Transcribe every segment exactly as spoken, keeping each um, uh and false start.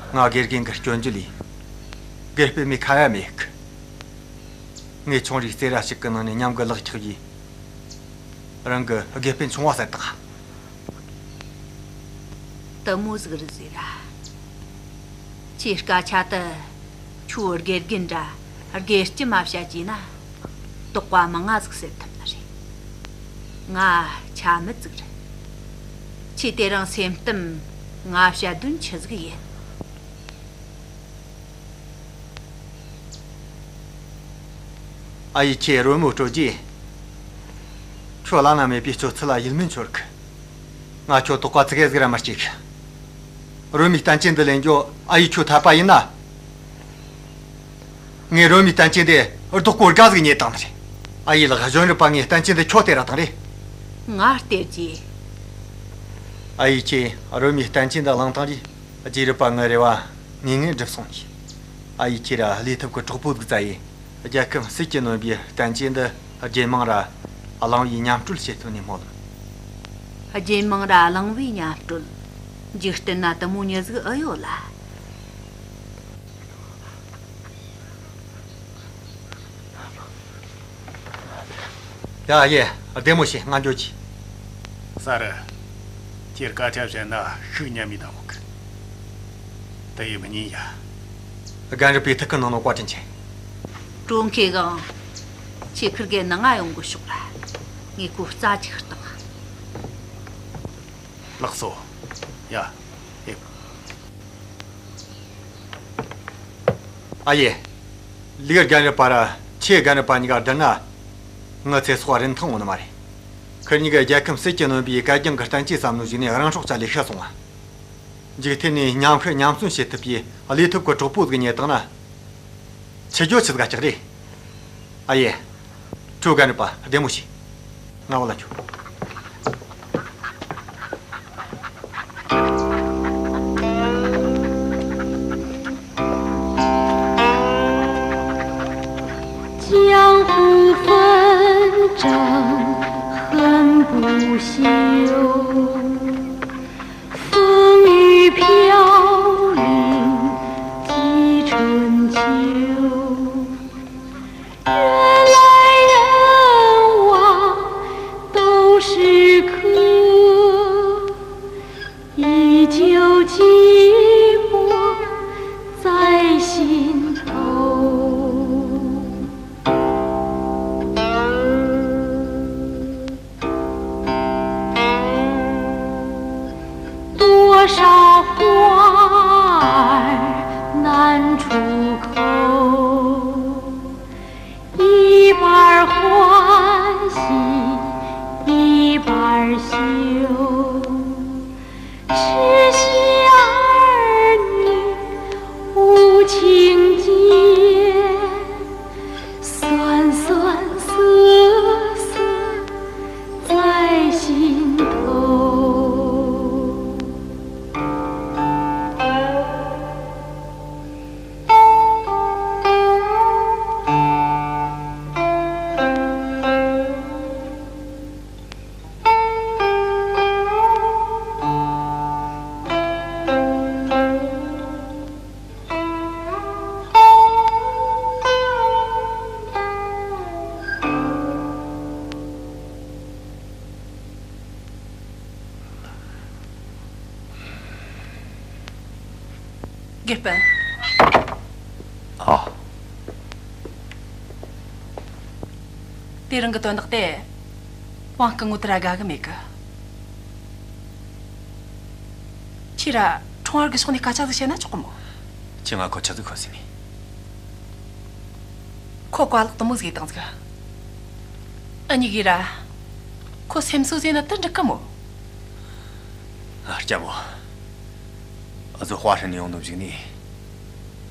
ང་དགེ་རྒན་གི་སྐྱོན་བརྗོད་ལས་དགེ་སྤུན་མའི་ཁ་ཡ་མེད་གི། ངས་ཆུང་རིགས་རྩེད་ར་ཞིག་གི་ནང་ནས་མཉམ་གི་ལག་འཁྱག་ཡས། རང་གི་དགེ་སྤུན་ཆུང་བ་བསད་བཏང་། དེ་མོ་ཟིག་རེད་ཟེར་ར། ཁྱོས་སྐད་ཆ་དེ་ཁྱོའི་དགེ་རྒན་ར་དགེ་ལྕམ་མ་བཤད་རྒྱུ་ན། དོགས་པ་མང་ང་ཟིག་སེལ་ཐུབ་ནི་རེད། ང་ཆ་མེད་ཟིག་རེད། ཁྱོས་དེ་རིང་སེམས་གཏམ་ང་བཤད་དོན་ཆི་ཟིག་ཡིན། ཨ་ཡེ། ཁྱོས་རོལ་མོ་དཀྲོལ་རྗེས། ཁྱོད་བླ་ན་མེད་པའི་སྤྱོད་ཚུལ་ལ་ཡིད་སྨོན་འཆོར་གི། ང་ཁྱོད་དོགས་པ་ཙི་གེ་ཟིག་ར་མི་སྐྱེ་གི། རོལ་མོའི་བསྟན་བཅོས་འདི་ལེན་རྒྱུ་ཨ་ཡེ་ཁྱོད་འཐད་པ་ཡིན་ན། ངས་རོལ་མོའི་བསྟན་བཅོས་འདི་རྡོག་པོ་དགའ་ཟིག་རྙེད་བཏང་ནི་རེད། ཨ་ཡེ་ལགས། གཞོན་རབས་པ་ངས་བསྟན་བཅོས་འདི་ཁྱོད་སྟེར་ར་བཏང་རེད། ང་སྟེར་རྒྱུ། ཨ་ཡེ། ཁྱོས་རོལ་མོའི་བསྟན་བཅོས་འདི་བླངས་བཏང་རྗེས། རྗེས་རབས་པ་ངའི་རེ་བ་ངེས་ངེས་འགྲུབ་སོང་ནི། ཨ་ཡེ། ཁྱོས་ར་བློས་ཐུབ་གི་གྲོགས་པོ་ཟིག་བཙལ་ཡས། རྒྱལ་ཁམས་ཟིལ་གྱིས་གནོན་པའི་བསྟན་བཅོས་འདི་རྒྱུད་མང་ར་གླེང་བའི་མཉམ་དཀྲོལ་བྱེད་ཐུབ་ནི་སྨོན་ལམ། རྒྱུད་མང་ར་གླེང་བའི་མཉམ་དཀྲོལ། འཇིག་རྟེན་ན་དེ་མོ་མྱི་ཟིག་ཨེ་ཡོད་ལ། ཡ། ཡེ། བདེ་མོ་བྱོས། ང་འགྱོ་རྒྱུ། གསར། ཁྱོས་སྐད་ཆ་བཤད་ན་ཤུགས་ཉམས་མི་བཏང་མོ་གི། དེ་ཡེ་མི་ཉན་ཡ། རྒན་རབས་པའི་ཐུགས་ཁུར་གནང་ནོ་བཀའ་དྲིན་ཆེ། ཀྲུང་ཁེ་གང་། ཁྱོས་ཁིར་གེ་ནང་ང་ཡོང་གི་ཤོག་ར། ངས་ཁོ་རྩ་ཅིག་བཏང་། ལགས་སོ། ཡ། ཨེ། ཨ་ཡེ། ལིའུ་རྒན་རབས་པ་ར་ཆེ་རྒན་རབས་པ་གཉིས་ཀ་བསྡུར་ན། ངའི་ཚེ་སྲོག་རིན་ཐང་ཡོད་ནི་མ་རེད། ཁིར་གཉིས་ཀས་རྒྱལ་ཁམས་ཟིལ་གྱིས་གནོན་པའི་གད་རྒྱངས་གི་བསྟན་བཅོས་བརྩམས་ནོའི་གཞུག་ནས་རང་སྲོག་བཅད་ལས་ཤི་སོང་བ། འཇིག་རྟེན་ནས་མཉམ་ཤི་མཉམ་གསོན་བྱེད་ཐུབ་པའི་བློས་ཐུབ་ཀྱི་གྲོགས་པོ་ཟིག་རྙེད་བཏང་ན། འཆི་རྒྱུ་ཆི་ཟིག་ག་སྐྲག་རེད། ཨ་ཡེ། ཁྱོད་རྒན་རབས་པ་བདེ་མོ་བྱོས། ང་བུད་ལ་འགྱོ། དགེ་སྤུན། ཨ། དེ་རིང་གི་དོན་དག་དེ། དབང་སྐུ་ངོ་དེ་ར་དགའ་གི་མེད་གི། ཁྱོས་ར་ཁྲུང་ཨར་གི་ཕྱོགས་ནས་སྐད་ཆ་ཟིག་བཤད་ན་ཆོག་གི་མོ། ཁྱོས་ང་ཁོ་ཆི་ཟིག་ཤོད་ཟེར་ནི། ཁོ་བཀའ་ལོག་དེ་མོ་ཟིག་བཏང་ཟིག། འུ་གཉིས་ཀས་ར་ཁོ་སེམས་གསོ་ཟེར་ན་དེ་འགྲིག་གི་མོ། ཨ། སྐྱ་བོ། འུ་ཟོ་ཧྭ་ཧྲན་ནས་ཡོང་ནོའི་གཞུག་ནས།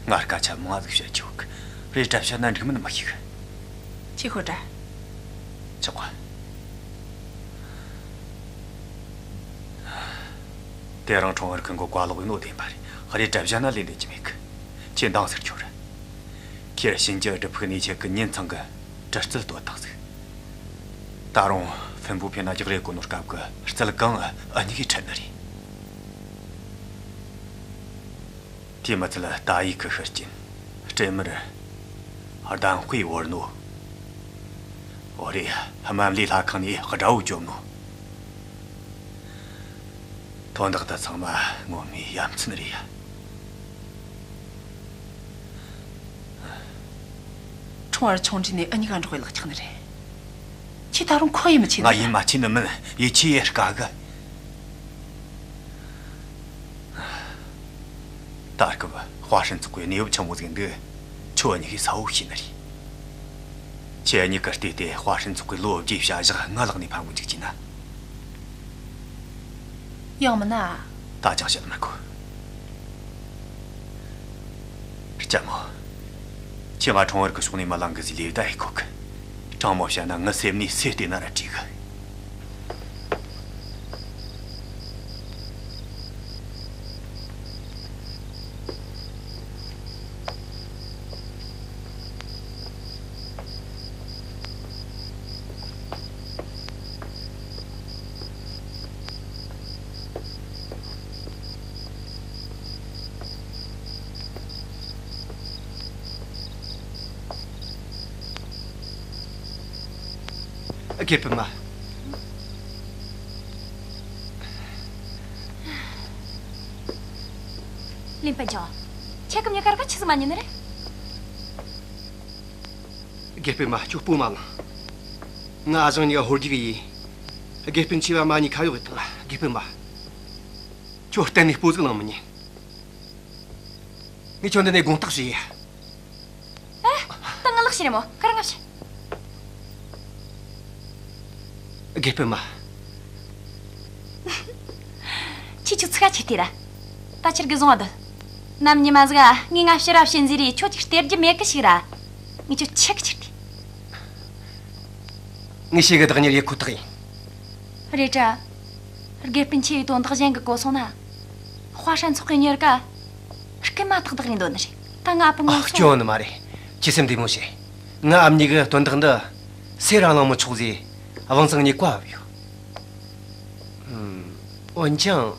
ང་སྐད་ཆ་མང་ཟིག་བཤད་རྒྱུ་ཡོད་གི། རེད་དྲ་བཤད་ན་འགྲིག་མིན་མི་ཤེས་གི། ཁྱོས་ཤོད་དྲ། ཆོག་ག། དེ་རིང་ཁྲུང་ཨར་གི་མགོ་བཀའ་ལོག་ཡིན་ནོ་བདེན་པ་རེད། རེད་དྲ་བཤད་ན་ལན་འདེབས་རྒྱུ་མེད་གི། ཁྱོས་འདང་ཟིག་རྒྱོབ་ར། ཁྱོས་ཞིན་ཅི་སྒྲུབ་ཕུག་གནས་ཆེན་གི་ཉིན་ཚང་གི་གྲི་རྩལ་གཏོད་བཏང་ཟིག། ད་རུང་ཧྥུན་པུའུ་ཕིན་ན་རྒྱག་རེས་གོ་ནོའི་སྐབས་ཀྱི་རྩལ་གང་འུ་གཉིས་ཀས་ཁྲིད་ནི་རེད། དེ་མི་ཚད་ཏཱ་ཡིག་གི་ཤི་རྐྱེན། སྤྲིན་དམར་ཟླ་དཔེ་བོར་ནོ། འོ་རེད། སྨན་བླའི་ལྷ་ཁང་ནས་དགྲ་བོ་བཅོམ་ནོ། དོན་དག་འདི་ཚང་མ་ངོ་མའི་ཡ་མཚན་རེད་ཡ། ཁྲུང་བར་ཆུང་འདྲིས་ནས་འུ་གཉིས་ཀ་འགྲོགས་ཡི་ལག་ཆགས་ནི་རེད། ཁྱེད་ད་རུང་ཁོ་ཡིད་མི་ཆེས་ནི། ང་ཡིད་མ་ཆེས་ནི་མིན། ཡིད་ཆེས་ཡེ་དཀའ་གི། ད་སྐབས་ཧྭ་ཧྲན་ཚོགས་པའི་གནས་བབ་ཆི་མོ་ཟིག་འདུག་ཁྱོད་གཉིས་ཀས་གསལ་བོ་ཤེས་ནི་རེད། ཁྱེད་གཉིས་ཀར་བལྟས་ཏེ་ཧྭ་ཧྲན་ཚོགས་པའི་ལོ་བརྒྱའི་བྱ་གཞག་ང་ལག་ནས་ཕམ་གི་འཇུག་རྒྱུ་ན། ཡང་མིན་ན། ད་ཅང་བཤད་མི་དགོས། ལྕམ་མོ། ཁྱེད་ང་ཁྲུང་བར་གི་ཕྱོགས་ནས་མི་ལང་གི་ཟིག་ལས་བདའ་ཡེ་གོ་གི། དྲང་མོ་བཤད་ན་ངའི་སེམས་ནས་སུ་བལྟས་ན་ར་བྲིས་གི། དགེ་སྤུན་མ། ལིན་པན་ཆུང་། ཁྱེད་ཀྱི་མྱི་ཀར་ག་ཆི་ཟིག་མ་ཉན་ནི་རེད། དགེ་སྤུན་མ། ཁྱོད་སྤོ་མ་ལངས། ང་ཨ་ཞང་གཉིས་ཀ་ཧོར་རྒྱུག་ཡིན། དགེ་སྤུན་ཆེ་བ་མ་གཉིས་ཁ་གཡོག་ཡེ་ཐལ། དགེ་སྤུན་མ། ཁྱོད་གཏན་ནས་སྤོ་ཟིག་ལངས་མི་ཉན། ངས་ཁྱོད་འདི་ནས་དགོངས་དག་ཞུ་ཡ། ཨེ། ད་ང་ལག་ཤེས་རེད་མོ། ཁ་ར་ང་ཕྱི། དགེ་སྤུན་མ། ཁྱེད་ཆོ་ཚིག་ཁ་ཆེ་དེ་ར། ད་ཁྱེད་ཀྱིས་བཟུང་བ་འདོད། ནམ་ཉི་མ་ཟིག་ངས་ང་ཕྱིར་ར་བྱིན་ཟེར་རེ་ཁྱོད་ཅིག་སྟེར་རྒྱུ་མེད་གི་ཞིག་ར། ངས་ཁྱོད་ཆེ་གི་ཆེ་དེ། ངས་ཤེས་གི། བདག་ཉིད་ཡེ་ཁོ་ཐག་ཡིན། རེད་དྲ། དགེ་སྤུན་ཆེ་བའི་དོན་དག་གཞན་གི་གོ་སོང་ན། ཧྭ་ཧྲན་ཚོགས་ཀྱི་མྱི་ར་ཀ་རྐུན་མ་ཏག་ཏག་རེད་འདོད་ནི་རེད། ད་ང་ཨ་ཕ་ངོ་ཨ། སོང་། སྐྱོན་ནི་མ་རེད། ཁྱེད་སེམས་བདེ་མོ་བྱོས། ང་ཨ་མྱེས་གི་དོན་དག་འདི་སེ་ར་གླེང་མི་ཆོག་ཟེ་དབང་ཚང་ངས་བཀའ་ཕབ་ཡོད། ཨུམ། འོན་ཀྱང་།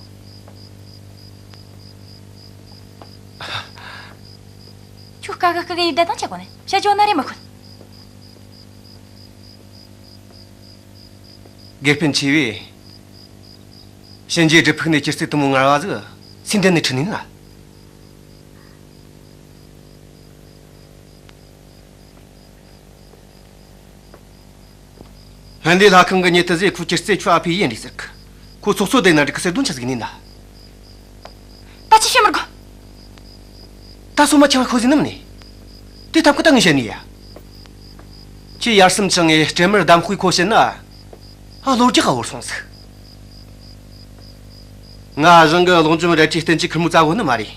ཁྱོད་དཀའ་གི་དཀའ་གི་ཡིད་བདེ་དང་ཆ་གོ་ནས་བྱ་ཅོ་ན་རེ་མི་ཁོན། དགེ་སྤུན་ཆེ་བས་གཤིན་རྗེའི་སྒྲུབ་ཕུག་ནས་ཅི་སྲིད་དུ་མོ་ངར་བ་ཟིག་སེམས་གཏིང་ནས་ཁྲིད་ནི་ན། སྨན་བླའི་ལྷ་ཁང་གི་མྱི་དེ་ཟིག་ཁོ་ཅི་སྲིད་ཁྱོད་ཨ་ཕའི་ཡིན་རེད་ཟེར་གི། ཁོ་ཚོགས་གཙོ་དེ་ན་འགྲིག་གི་ཟེར་དོན་ཆི་ཟིག་ནི་ན། ད་ཅི་བཤད་མི་དགོས། ད་སོ་མ་ཆང་ཁོ་ཟིག་ནམ་ནི། དེ་ཐབས་ཀི་ད་ངས་བཤད་ནི་ཡ། ཁྱེད་ཡར་སེམས་ཆང་ངས་སྤྲེལ་མར་གདམ་དཔེ་ཁོ་བྱིན་ན། ཨ། ལོ་རྒྱག་ག་བོར་སོང་ཟིག། ང་རང་གི་ལོག་འཇོམས་རལ་གྲིའི་བསྟན་བཅོས་ཁུར་མོ་བཙལ་གོ་ནི་མ་རེད།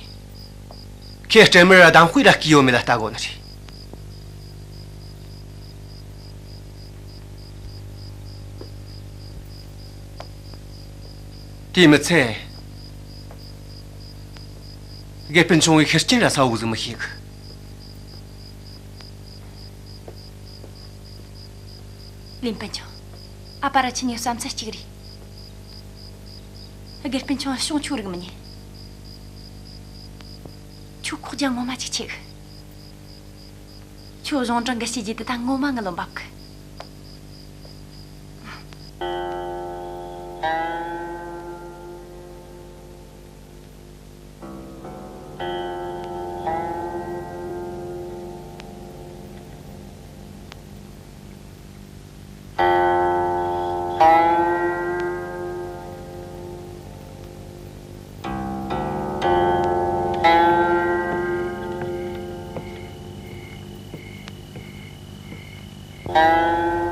ཁྱེད་སྤྲེལ་མར་གདམ་དཔེ་ར་བརྐུས་ཡོད་མེད་ལ་ལྟ་གོ་ནི་རེད། དེས་མི་ཚད། དགེ་སྤུན་ཆུང་བའི་ཤི་རྐྱེན་ར་གསལ་བོ་ཟིག་མི་ཤེས་གི། ལིན་པན་ཆུང་། ཨ་ཕ་ར་ཁྱེད་གཉིས་བསམ་ཚུལ་གཅིག་རེད། དགེ་སྤུན་ཆུང་གཤོང་ཆུ་རིག་མི་ཉན། ཁྱོད་ཁོག་རྒྱ་ངོ་མ་ཅིག་ཆེ་གི། ཁྱོད་གཞུང་དྲང་གི་བྱས་རྗེས་དེ་ད་ངོ་མ་ངི་བློ་འབབ་གི།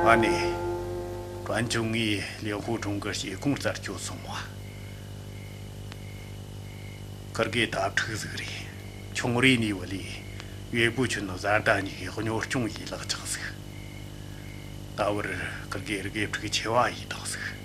ཨ་ནེ། ཀྲོན་ཆུང་ངས་ལིན་ཧུ་ཁྲུང་གི་བྱེ་གོང་རྩད་གཅོད་སོང་བ། ཁིར་གེ་དྭ་ཕྲུག་ཟིག་རེད། ཆུང་རིས་ནས་བུ་ལས་ཡོས་པུའུ་ཆུན་བཟའ་ཟླ་གཉིས་ཀས་གཉོར་སྐྱོང་ཡས་ལག་ཆགས་ཟིག། ད་བར་ཁིར་གེ་དགེ་ཕྲུག་ཆེ་བ་ཡས་བཏང་ཟིག།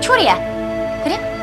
ཁོ་རེད་ཡ། ཁོ་རེད།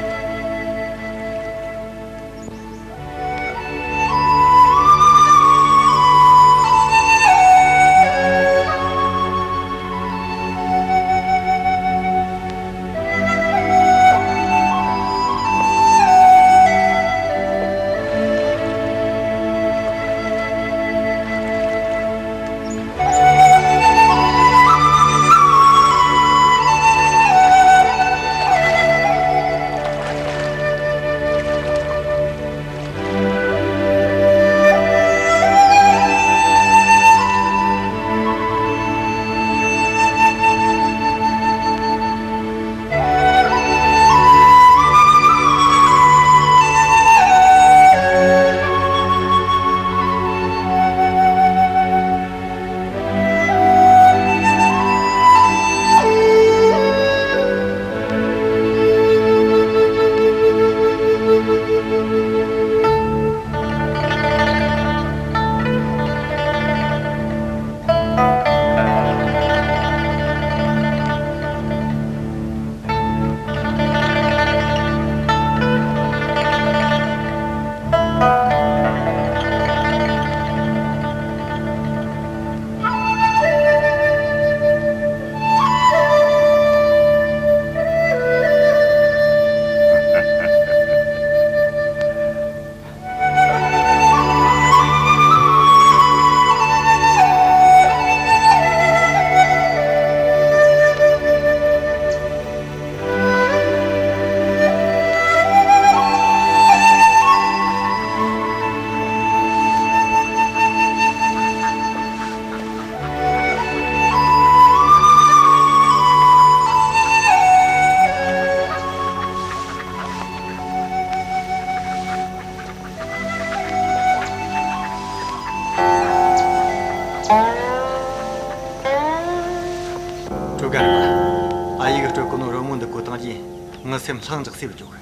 སྤྲོ་དགའ་རེད་པ། ཨ་ཡེ་གིས་སྤྲོད་གོ་ནོ་རོལ་མོ་འདི་གོ་བཏང་རྗེས་ངའི་སེམས་ལྷིང་འཇགས་སེ་བུད་འགྱོ་གི།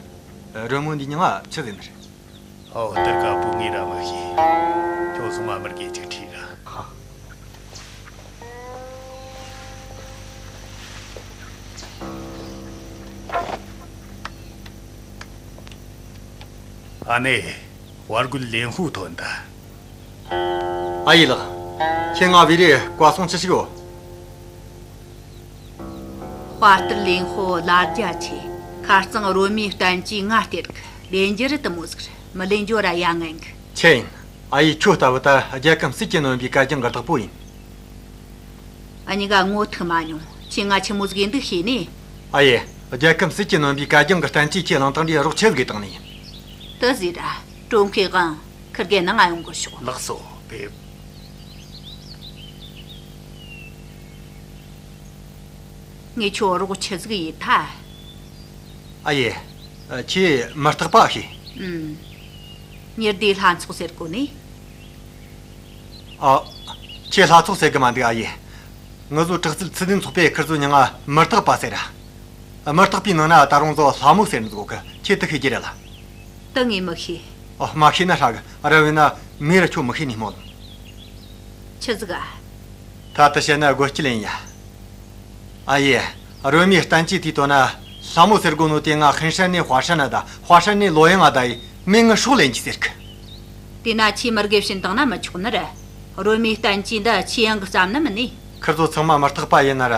རོལ་མོ་འདིའི་མྱིང་ང་ཆི་ཟེར་ནི་རེད། ཨོ། དེར་ཀ་བུ་ངས་ར་མི་ཤེས། ཁྱོད་སོང་ང་མི་དགེ་ཅིག་ཁྲིད་ར། ཨ་ནེ། དཔའ་རྒོད་ལེན་ཧུ་ཐོན་ད། ཨ་ཡེ་ལགས། ཁྱེད་ང་བོས་རེ་བཀའ་གསུང་ཅི་ཞིག་ཡོད། དཔའ་རྟུལ་ལེན་ཧུ་ལ་རྒྱ་ཆེ། ཁ་རྩང་རོལ་མོའི་བསྟན་བཅོས་ང་སྟེར་གི། ལེན་རྒྱུ་རེད་དུ་མོ་ཟིག་རེད། མི་ལེན་རྒྱུ་ར་ཡ་ངན་གི། ཆི་ཡིན། ཨ་ཡེ་ཁྱོད་ལྟ་བུ་ད་རྒྱལ་ཁམས་ཟིལ་གྱིས་གནོན་པའི་གད་རྒྱངས་གི་བདག་པོ་ཡིན། ཨ་ཉི་ག་ངོ་ཐུག་མ་མྱོང་། ཁྱེད་ང་ཆི་མོ་ཟིག་ཡིན་འདུག་ཤེས་ནི། ཨ་ཡེ། རྒྱལ་ཁམས་ཟིལ་གྱིས་གནོན་པའི་གད་རྒྱངས་གི་བསྟན་བཅོས་ཁྱེད་བླངས་བཏང་དུས་རོགས་ཆི་ཟིག་བཏང་ནི་ཡིན། དེ་ཟེར་ར། ཀྲུང་ཁེ་དབང་ཁིར་གེ་ནང་ང་ཡོང་གི་ཤོག་ལགས་སོ། ཕེབས། ངས་ཁྱོད་རོགས་ཆི་ཟིག་ཡེད་ཐལ། ཨ་ཡེ། ཁྱེད་མི་རྟག་པ་ཤེས། ཨུམ། ཉི་ཟླའི་ལྷ་ཚོགས་ཟེར་གོ་ནི། ཨ། ཁྱེད་ལྷ་ཚོགས་ཟེར་གི་མ་འདུག་ཨ་ཡེ། ངུ་ཟོ་དྲག་རྩལ་ཚུལ་ལྡན་ཚོགས་པས་ཁིར་ཟོ་མྱིང་ང་མི་རྟག་པ་ཟེར་ར། མི་རྟག་པའི་ནང་ན་ད་རུང་ཟོ་ལྷ་མོ་ཟེར་ནི་ཟིག་གི། ཁྱེད་དེ་ཤེས་རྒྱུ་རེད་ལ། དེ་ངས་མི་ཤེས། ཨོ། མ་ཤེས་ན་ཧྲ་གི། ར་བས་ན་མེ་ར་ཁྱོད་མི་ཤེས་ནི་སྨོན། ཆི་ཟིག་ག་ད་དེ་བཤད་ན་དགོད་སྐྱིད་ཡིན་ཡ། ཨ་ཡེ། རོལ་མོའི་བསྟན་བཅོས་དེའི་དོན་ན་ལྷ་མོ་ཟེར་གོ་ནོ་དེ་ང་ཧིན་ཧྲན་ནས་ཧྭ་ཧྲན་ན་ད། ཧྭ་ཧྲན་ནས་ལོ་ཡང་ང་ད་ཡི། མོས་ངའི་སྲོག་ལེན་རྒྱུ་ཟེར་གི། དེས་ན་ཁྱེད་མི་དགེ་བྱིན་བཏང་ན་མི་ཆོག་ནི་རེད། རོལ་མོའི་བསྟན་བཅོས་འདི་ཆོས་དབྱིངས་གིས་བརྩམས་ནི་མིན་ནི། ཁིར་ཚོ་ཚང་མ་མི་རྟག་པ་ཡིན་ན་ར།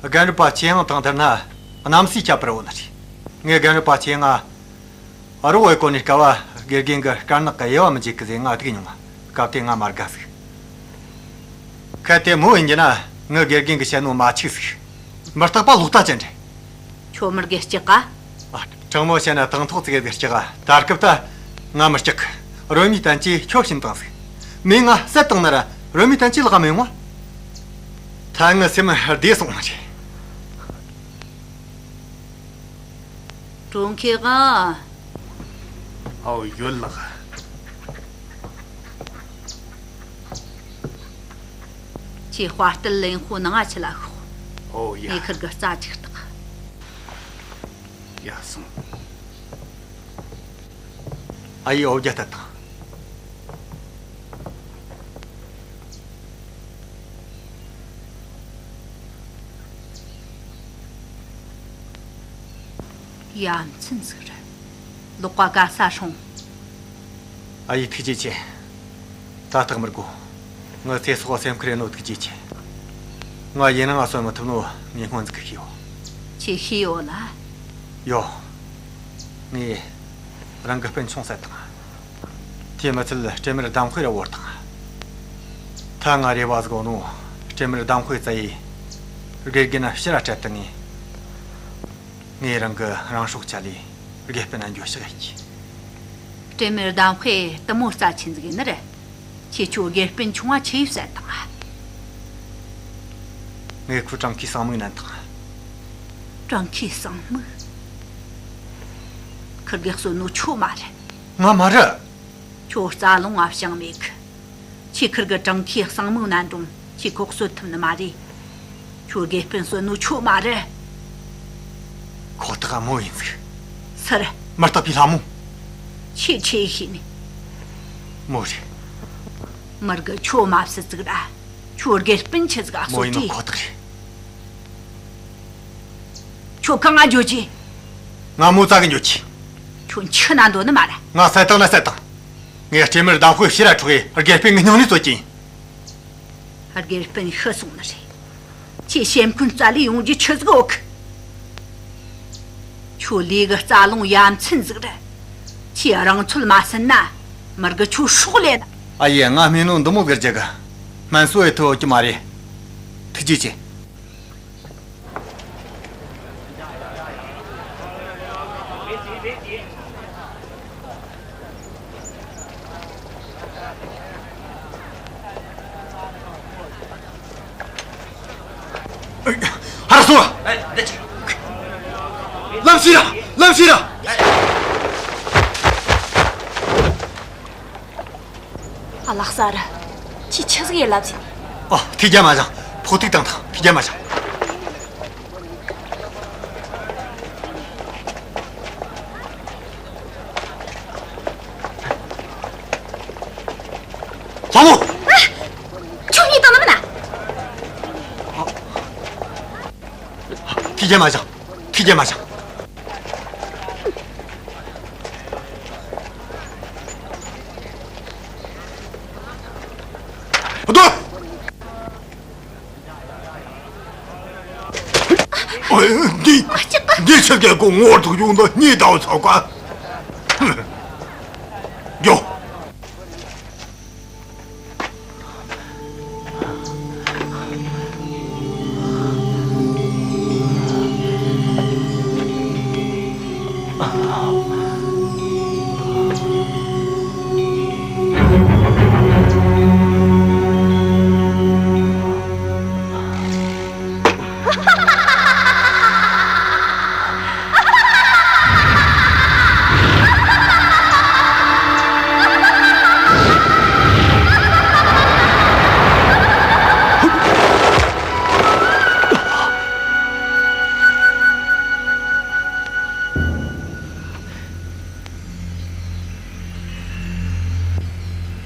རྒན་རབས་པ་ཆོས་དབྱིངས་དང་ཐུག་ན་གནམ་སའི་ཁྱད་པར་ཡོད་ནི་རེད། ངས་རྒན་རབས་པ་ཆོས་དབྱིངས་ང་རོགས་ཡེད་གོ་ནི་སྐབས་དགེ་རྒན་གི་དཀར་ནག་གི་དབྱེ་བ་མི་འབྱེད་གི་ཟེར་ང་སྡིགས་མྱོང་། སྐབས་དེ་ང་མ་དགའ་ཟིག་གལ་ཏེ་མོ་ཡིན་རྒྱུ་ན་ངའི་དགེ་རྒན་གིས་བཤད་ནོ་མ་འཆུག་ཟིག་མི་རྟག་པ་ལོག་ལྟ་ཅན་རེད། ཁྱོད་མི་དགེ་སྐྲག་ག་ཨ། དྲང་མོ་བཤད་ན་དང་ཐོག་ཙིག་གེ་ཟིག་སྐྲག་ག་ད་སྐབས་ད་ང་མི་སྐྲག་གི། རོལ་མོའི་བསྟན་བཅོས་ཁྱོད་བྱིན་བཏང་ཟིག་མོས་ང་བསད་བཏང་ན་ར་རོལ་མོའི་བསྟན་བཅོས་ལག་མི་ཡོང་བ། ད་ངའི་སེམས་བདེ་སོང་བ་རེད། ཀྲུང་ཁེ་ཨ། ཨའོ། ཡོད་ལགས། ཁྱེད་དཔའ་རྟུལ་ལེན་ཧུ་ནང་ང་ཁྲིད་ལ་ཤོག་ཨོ་ཡ། ངས་ཁིར་གི་རྩ་ཅིག་བརྟག་ཡ་སོང་། ཨ་ཡེ། ཨོ་རྒྱ་ལྟ་དང་། ཡ་མཚན་ཟིག་རེད། ལག་པ་ག་ས་སྲུང་། ཨ་ཡེ་ཐུགས་རྗེ་ཆེ། ད་ཐག་མི་དགོས། ངའི་ཚེ་སྲོག་སེམས་ཁུར་ཡེད་ནོ་ཐུགས་རྗེ་ཆེ། ང་ཡིན་ནའང་གསོན་མི་ཐུབ་ནོ་ངས་སྔོན་ཟིག་གི་ཤེས་ཡོད། ཁྱེད་ཤེས་ཡོད་ལ། ཡོད། ངས་རང་གི་སྤུན་ཆུང་བསད་བཏང་། དེ་མི་ཚད་སྤྲིན་དམར་གདམས་དཔེ་ར་བོར་བཏང་། ད་ང་རེ་བ་ཟིག་ཡོད་ནོ། སྤྲིན་དམར་གདམས་དཔེ་བཙལ་ཡེ་དགེ་རྒན་ཕྱིར་ར་སྤྲད་བཏང་ངས། ངས་རང་གི་རང་སྲོག་བཅད་ལེ་དགེ་སྤུན་ན་འགྱོད་བཤགས་ཡེད་རྒྱུ། སྤྲིན་དམར་གདམས་དཔེ་དེ་མོ་རྩ་ཆེན་ཟིག་ཡིན་ནི་རེད། ཁྱེད་ཆོ་དགེ་སྤུན་ཆུང་བ་ཆི་ཡེ་བསད་བཏང་ང་། ངས་ཁོའི་བྲང་ཁའི་གསང་མིག་མནན་བཏང་། བྲང་ཁའི་གསང་མིག་ཁིར་གེ་གསོད་ནོ་ཁྱོད་མ་རེད། ང་མ་རེད། ཁྱོད་རྩ་རླུང་ང་བྱང་མེད་གི། ཁྱེད་ཁིར་གི་བྲང་ཁའི་གསང་མིག་མནན་རུང་ཁྱེད་ཁོ་གསོད་ཐུབ་ནི་མ་རེད། ཁྱོད་དགེ་སྤུན་གསོད་ནོ་ཁྱོད་མ་རེད། ཁོ་ཐག་ཨ་མོ་ཡིན་ཟིག། སུ་རེད། མི་རྟག་པའི་ལྷ་མོ། ཁྱེད་ཆི་ཤེས་ནི། མོ་རེད། མིར་གི་ཁྱོད་མ་བསད་ཟིག་ར། ཁྱོད་དགེ་སྤུན་ཆི་ཟིག་ཨ་མོ་ཡིན་ནོ་སོ་ཁོ་ཐག་རེད། ཁྱོད་གང་ང་འགྱོ་རྒྱུ། ང་མོ་བཙལ་གི་འགྱོ་རྒྱུ། ཁྱོད་འཆི་ན་འདོད་ནི་མ་རེད། ང་བསད་བཏང་ན་བསད་བཏང་། ངས་སྤྲིན་དམར་གདམས་དཔེ་ཕྱིར་ར་འཕྲོག་གེ་དགེ་སྤུན་གི་སྙིང་ནས་གསོད་རྒྱུ་ཡིན། དགེ་སྤུན་ཤི་སོང་ནི་རེད། ཁྱེད་སེམས་ཁུར་བཙལ་ལེ་ཡོང་རྒྱུ་ཆི་ཟིག་ཡོད་གི། ཁྱོད་ལས་གི་རྩ་རླུང་ཡ་མཚན་ཟིག་རེད། ཁྱེད་རང་ཚོད་མ་ཟིན་ན་མིར་གི་ཁྱོད་སྲོག་ལེན། ཨ་ཡེ། ང་སྨྲས་ནོ་འདི་མོ་གི་རྒྱུ་གི། སྨན་གསོ་ཡེ་ཐུབ་ཡོད་རྒྱུ་མ་རེད། ཐུགས་རྗེ་ཆེ། ཧར་སོང་། ལམ་ཕྱེས་ར། ལམ་ཕྱེས་ར། ཨ་ལགས་སར། ཁྱེད་ཆི་ཟིག་ཡེ་ལབ་ཟིན། ཨ། ཐུགས་རྒྱལ་མ་བཞེངས། ཕོག་ཐུག་བཏང་ཐལ། ཐུགས་རྒྱལ་མ་བཞེངས། ལྷ་མོ། ཨ། ཁྱོད་གཉིས་བཏང་ནི་མིན་ན། ཐུགས་རྒྱལ་མ་བཞེངས། ཐུགས་རྒྱལ་མ་བཞེངས། སྡོད། ཨོ། འདི། འདི་ཆི་གེ་གོ་ངོ་ཐུག་ཡོང་དུ་གཉིད་དང་ཚོགས་ཀ། འགྱོ།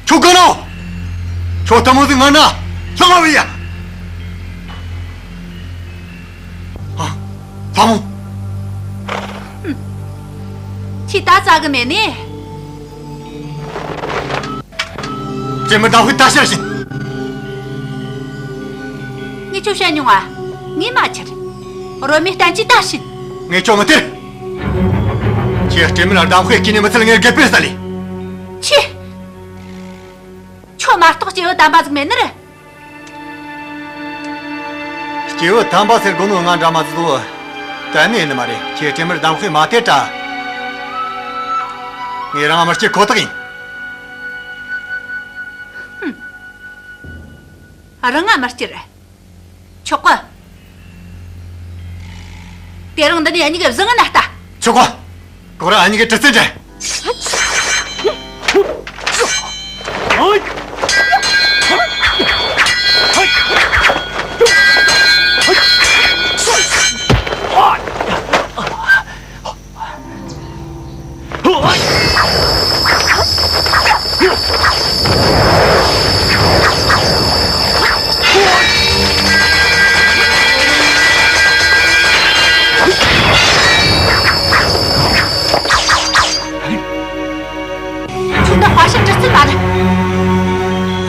ཁྱོད་ག་ནོ། ཁྱོད་ལྟ་མོ་ཟིག་ང་ན་ལྷང་བ་ཡ། ཨ། ལྷ་མོ། ཁྱོས་ད་བཙལ་གི་མེད་ནི། སྤྲིན་དམར་གདམས་དཔེ་ད་ཕྱིར་བྱིན། ངས་ཁྱོད་བཤད་མྱོང་ང་། ངས་མ་ཁྱེར། རོལ་མོའི་བསྟན་བཅོས་ད་བྱིན། ངས་ཁྱོད་མི་སྟེར། ཁྱོས་སྤྲིན་དམར་གདམས་དཔེ་བརྐུས་ནས་མི་ཚད་ངའི་དགེ་སྤུན་བསད་ལེ། ཁྱོད། ཁྱོད་མ་གཏོགས་སྐྱེས་བུ་དམ་པ་ཟིག་མེད་ནི་རེད། སྐྱེས་བུ་དམ་པ་ཟེར་གོ་ནོ་ང་འདྲ་མོ་ཟིག་གཏན་ནས་ཡིན་ནི་མ་རེད། ཁྱོས་སྤྲིན་དམར་གདམས་དཔེ་མ་སྟེར་དྲ། ངས་རང་མི་སྐྱུར་ཁོ་ཐག་ཡིན། ཧུམ། རང་ང་མི་སྐྱུར། ཆོག་གི། དེ་རིང་འདི་ནས་འུ་གཉིས་ཀྱི་བཟང་ངན་ལྟ། ཆོག་གི། གོ་ར་འུ་གཉིས་ཀྱི་གྲི་རྩལ་འགྲན།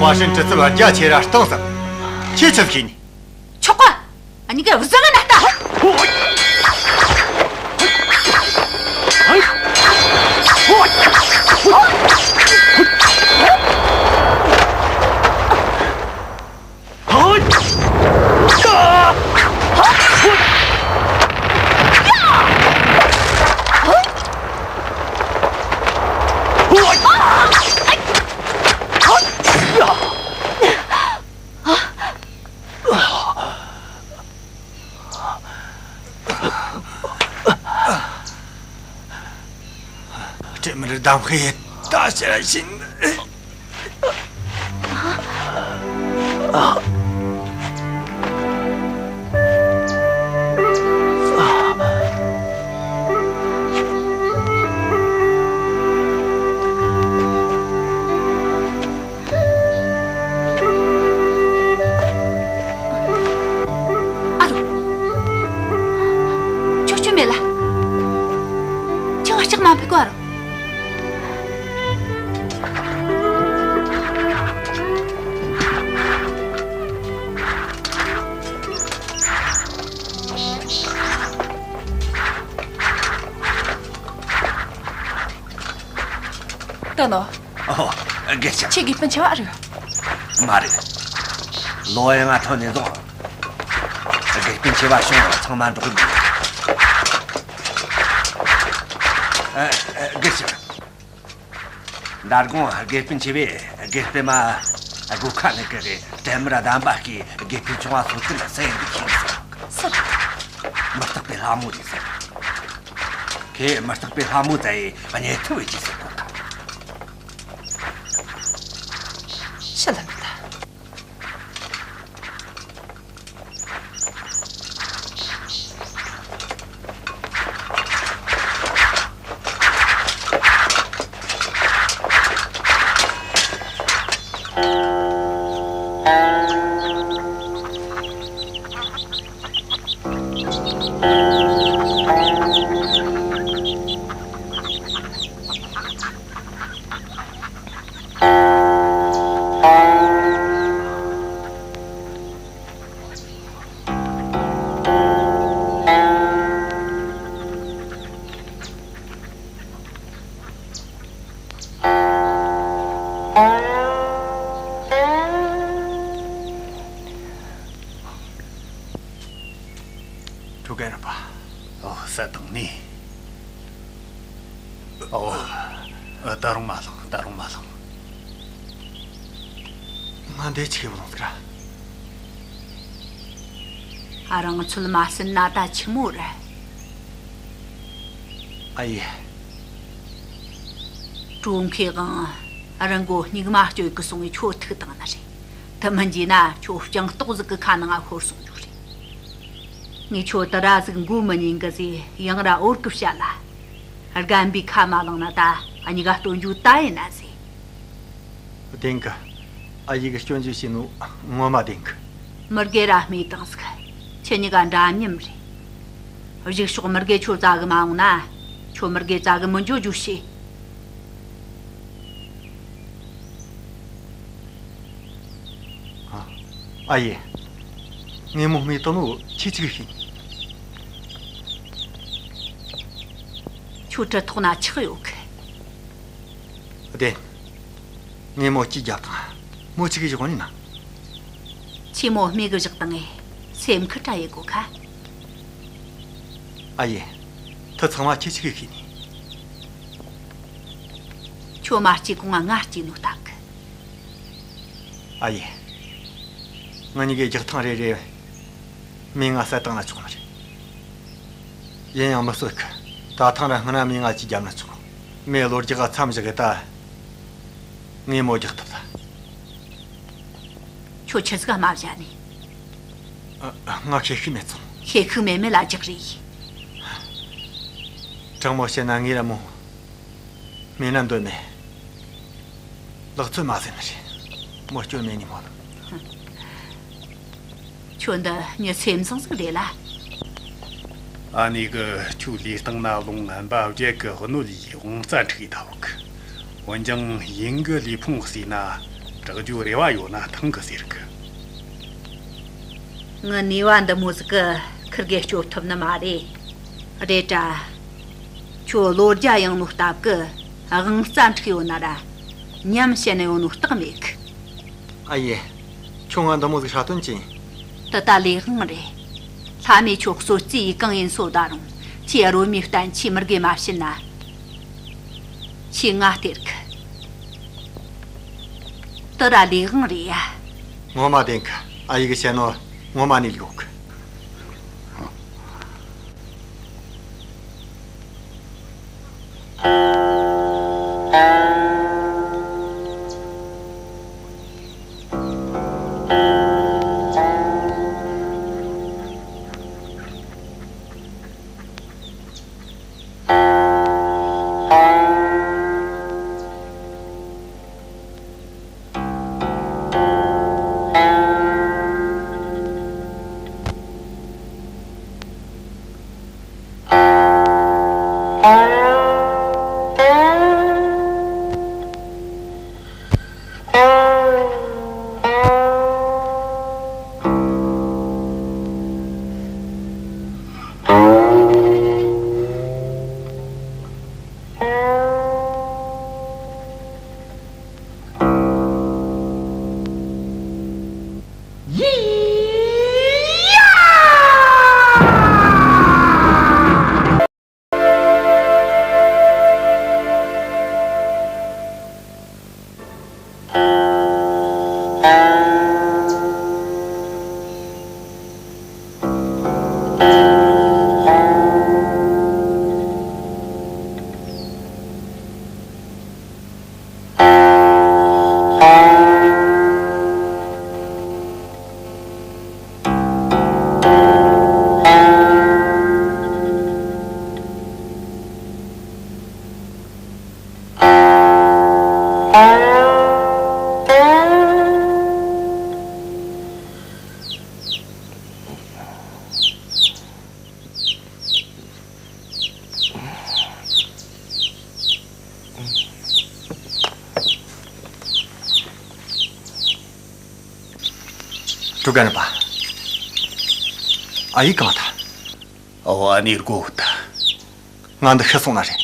ཕ་ཧྲན་གྲི་རྩལ་རྒྱ་ཆེ་ར་གཏོང་ཟིན། ཁྱེད་ཆི་ཟིག་ཡིན། ཆོག་ག་ཨ་ནི་ག་བཟང་ང་ན་ལྟ། སྤྲིན་མེད་གདམས་ཤིང་ད་ཕྱིར་ཕྱིན། ཨ་རོ། ཁྱོད་སྐྱོན་མེད་ལ། ཁྱོད་ལྕགས་མ་ཕུད་གོ་ཨ་རོ། ད་ནོ། ཨོ། དགེ་ཆེ། ཁྱེད་དགེ་སྤུན་ཆེ་བ་རེད། མ་རེད། ལོ་ཡང་ང་ཐོན་ནས་བཟུང་། དགེ་སྤུན་ཆེ་བ་བྱུང་ཚང་མ་འགྲོགས་གི་མེད། ཨ། ཨ། དགེ་ཆེ། མདང་དགོང་དགེ་སྤུན་ཆེ་བས་དགེ་སྤུན་མ་སྒོ་ཁ་ནས་ཀི་རེ་དྲན་མར་གདམས་པ་གིས་དགེ་སྤུན་ཆུང་བ་སོ་ཀུན་ལ་སེམས་འདི་ཁྱེར་སོང་། སུ། མུ་སྟེགས་པའི་ལྷ་མོ་རེད་ཟེར། ཁོས་མུ་སྟེགས་པའི་ལྷ་མོ་ཙ་ཡི་གཉེན་ཐུབ་བྱས་ཟེར་གོ་ད། ཤི་ལ་མི་ད། ཁྲོ་རྒན་རམ་པ། ཨོ། ས་དང་ནི། ཨོ། ཨ། ད་རུང་མ་ལངས། ད་རུང་མ་ལངས། ང་འདི་ཆི་གི་བུ་ལོང་ཟིག་ར། ཨ། རང་ཚོད་མ་ཟིན་ན་ད་ཆི་མོ་ར། ཨ་ཡེ། གྲོང་ཁྱེར་གང་རང་མགོ་སྙིགས་མ་སྤྱོད་གི་སོང་བའི་ཁྱོ་ཐུག་བཏང་ནི་རེད། དེ་མིན་རྒྱུ་ན་ཁྱོ་སྤྱང་ལྟོགས་ཟིག་གི་ཁ་ནང་ང་ཤོར་སོང་རྒྱུ་རེད། ངས་ཁྱོ་དེ་ར་ཟིག་མགོ་མི་ཉན་གི་ཟེ་ཡང་ར་འོར་གི་བཤད་ལ། རྒན་པའི་ཁ་མ་བླངས་ན་ད་གཉིས་ཀ་སྟོན་རྒྱུ་ད་ཡིན་ན་ཟེ། བདེན་གི། ཨ་ཡེ་གི་སྐྱོན་བརྗོད་བྱས་ནོ་ངོ་མ་བདེན་གི། མི་དགེ་ར་རྨས་བཏང་ཟིག། ཁྱེད་གཉིས་ཀ་འདྲ་མཉམ་རེད། གཞུག་ཕྱོགས་མི་དགེ་ཁྱོ་བཙལ་གི་མ་འོང་ན། ཁྱོ་མི་དགེ་བཙལ་གི་མི་འགྱོ་རྒྱུ་བྱོས། ཨ། ཨ་ཡེ། ངས་མོ་རྨས་བཏང་ནོ་ཁྱེད་ཆི་གི་ཤེས་ནི། ཁྱོའི་གྲི་ཐོག་ན་ཆག་ཡོད་གི། བདེན། ངས་མོ་གཅིག་རྒྱབ་དང་། མོ་ཆི་གི་བཞག་ནི་ན། ཁྱེད་མོ་རྨས་གི་བཞག་དང་ངས་སེམས་ཁུར་དྲ་ཡེ་གོ་ཁ། ཨ་ཡེ། དེ་ཚང་མ་ཁྱེད་ཆི་གི་ཤེས་ནི། ཁྱོ་མ་སྐྱེས་གོང་ང་ང་སྐྱེས་ནོ་ལྟ་གི། ཨ་ཡེ། ང་གཉིས་ཀས་རྒྱག་ཐེངས་རེ་རེ་མིང་ང་བསད་བཏང་ན་ཆོག་ནི་རེད། ཡིན་ཡང་མི་གསོད་གི། ད་ཐེངས་ར་སྔ་ན་མིང་ང་ཅིག་བརྒྱབ་ན་ཆོག། མོས་བློ་རྒྱག་ག་མཚམས་བཞག་གི་ད། ངས་མོ་རྒྱག་ཐུབ་ད། ཁྱོ་ཆི་ཟིག་མ་བྱ་ནི། ཨ། ང་ཤེད་ཤུགས་མེད་སོང་། ཤེད་ཤུགས་མེད་མེད་ལ་རྒྱག་རེ་ཡིན། དྲང་མོ་བཤད་ན་ངས་ར་མོ་རྨས་ན་འདོད་མེད། ལག་ཚོད་མ་ཟིན་ནི་རེད། མོ་སྐྱོན་མེད་ནི་མོ་ལ། ཁྱོད་འདི་མྱི་སེམས་བཟང་ཟིག་རེད་ལ། ཨ་ནེ་གིས་ཁྱོའི་ལུས་སྟེང་ན་རླུང་ངན་པ་བརྒྱད་ཀྱི་གནོད་ཡས་དབང་རྩ་འཁྲུགས་ཡས་ད་བུག། འོན་ཀྱང་ཡིན་གི་ལུས་ཕུང་བསྲེས་ན་ དྲག་རྒྱུའི་རེ་བ་ཡོད་ན་ཐང་གི་ཟེར་གི། ངི་ནུས་པ་འདི་མོ་ཟིག་གི་ཁིར་གེ་སྐྱོབ་ཐུབ་ནི་མ་རེད། རེད་དྲ། ཁྱོད་ལོ་བརྒྱ་ཡང་ནོ་སྟབས་གི་དབང་རྩ་འཁྲུག་ཡོད་ན་ར། ཉམས་བཤད་ན་ཡོད་ནོ་རྟགས་མེད་གི། ཨ་ཡེ། ཁྱོད་ང་འདི་མོ་ཟིག་ཧྲ་དོན་ཅི། དེ་ད་ལས་དབང་རེད། ལྷ་མོས་ཁྱོད་གསོད་རྩིས་ཡིས་གང་ཡིན་སོ་ད་རུང་། ཁྱེད་རོལ་མོའི་བསྟན་བཅོས་མི་དགེ་མ་བྱིན་ན། ཁྱེད་ང་སྟེར་གི། དེ་ར་ལས་དབང་རེད་ཡ། ངོ་མ་བདེན་གི། ཨ་ཡེ་གི་བཤད་ནོ་ངོ་མ་ནས་ལོག་གི། ཀྲུའུ་རྒན་རབས་པ། ཨ་ཡེ་གང་ཐལ། ཨོ། ཨ་ནེ་སྒུག་ད། ང་འདི་ཤི་སོང་ན་རེད།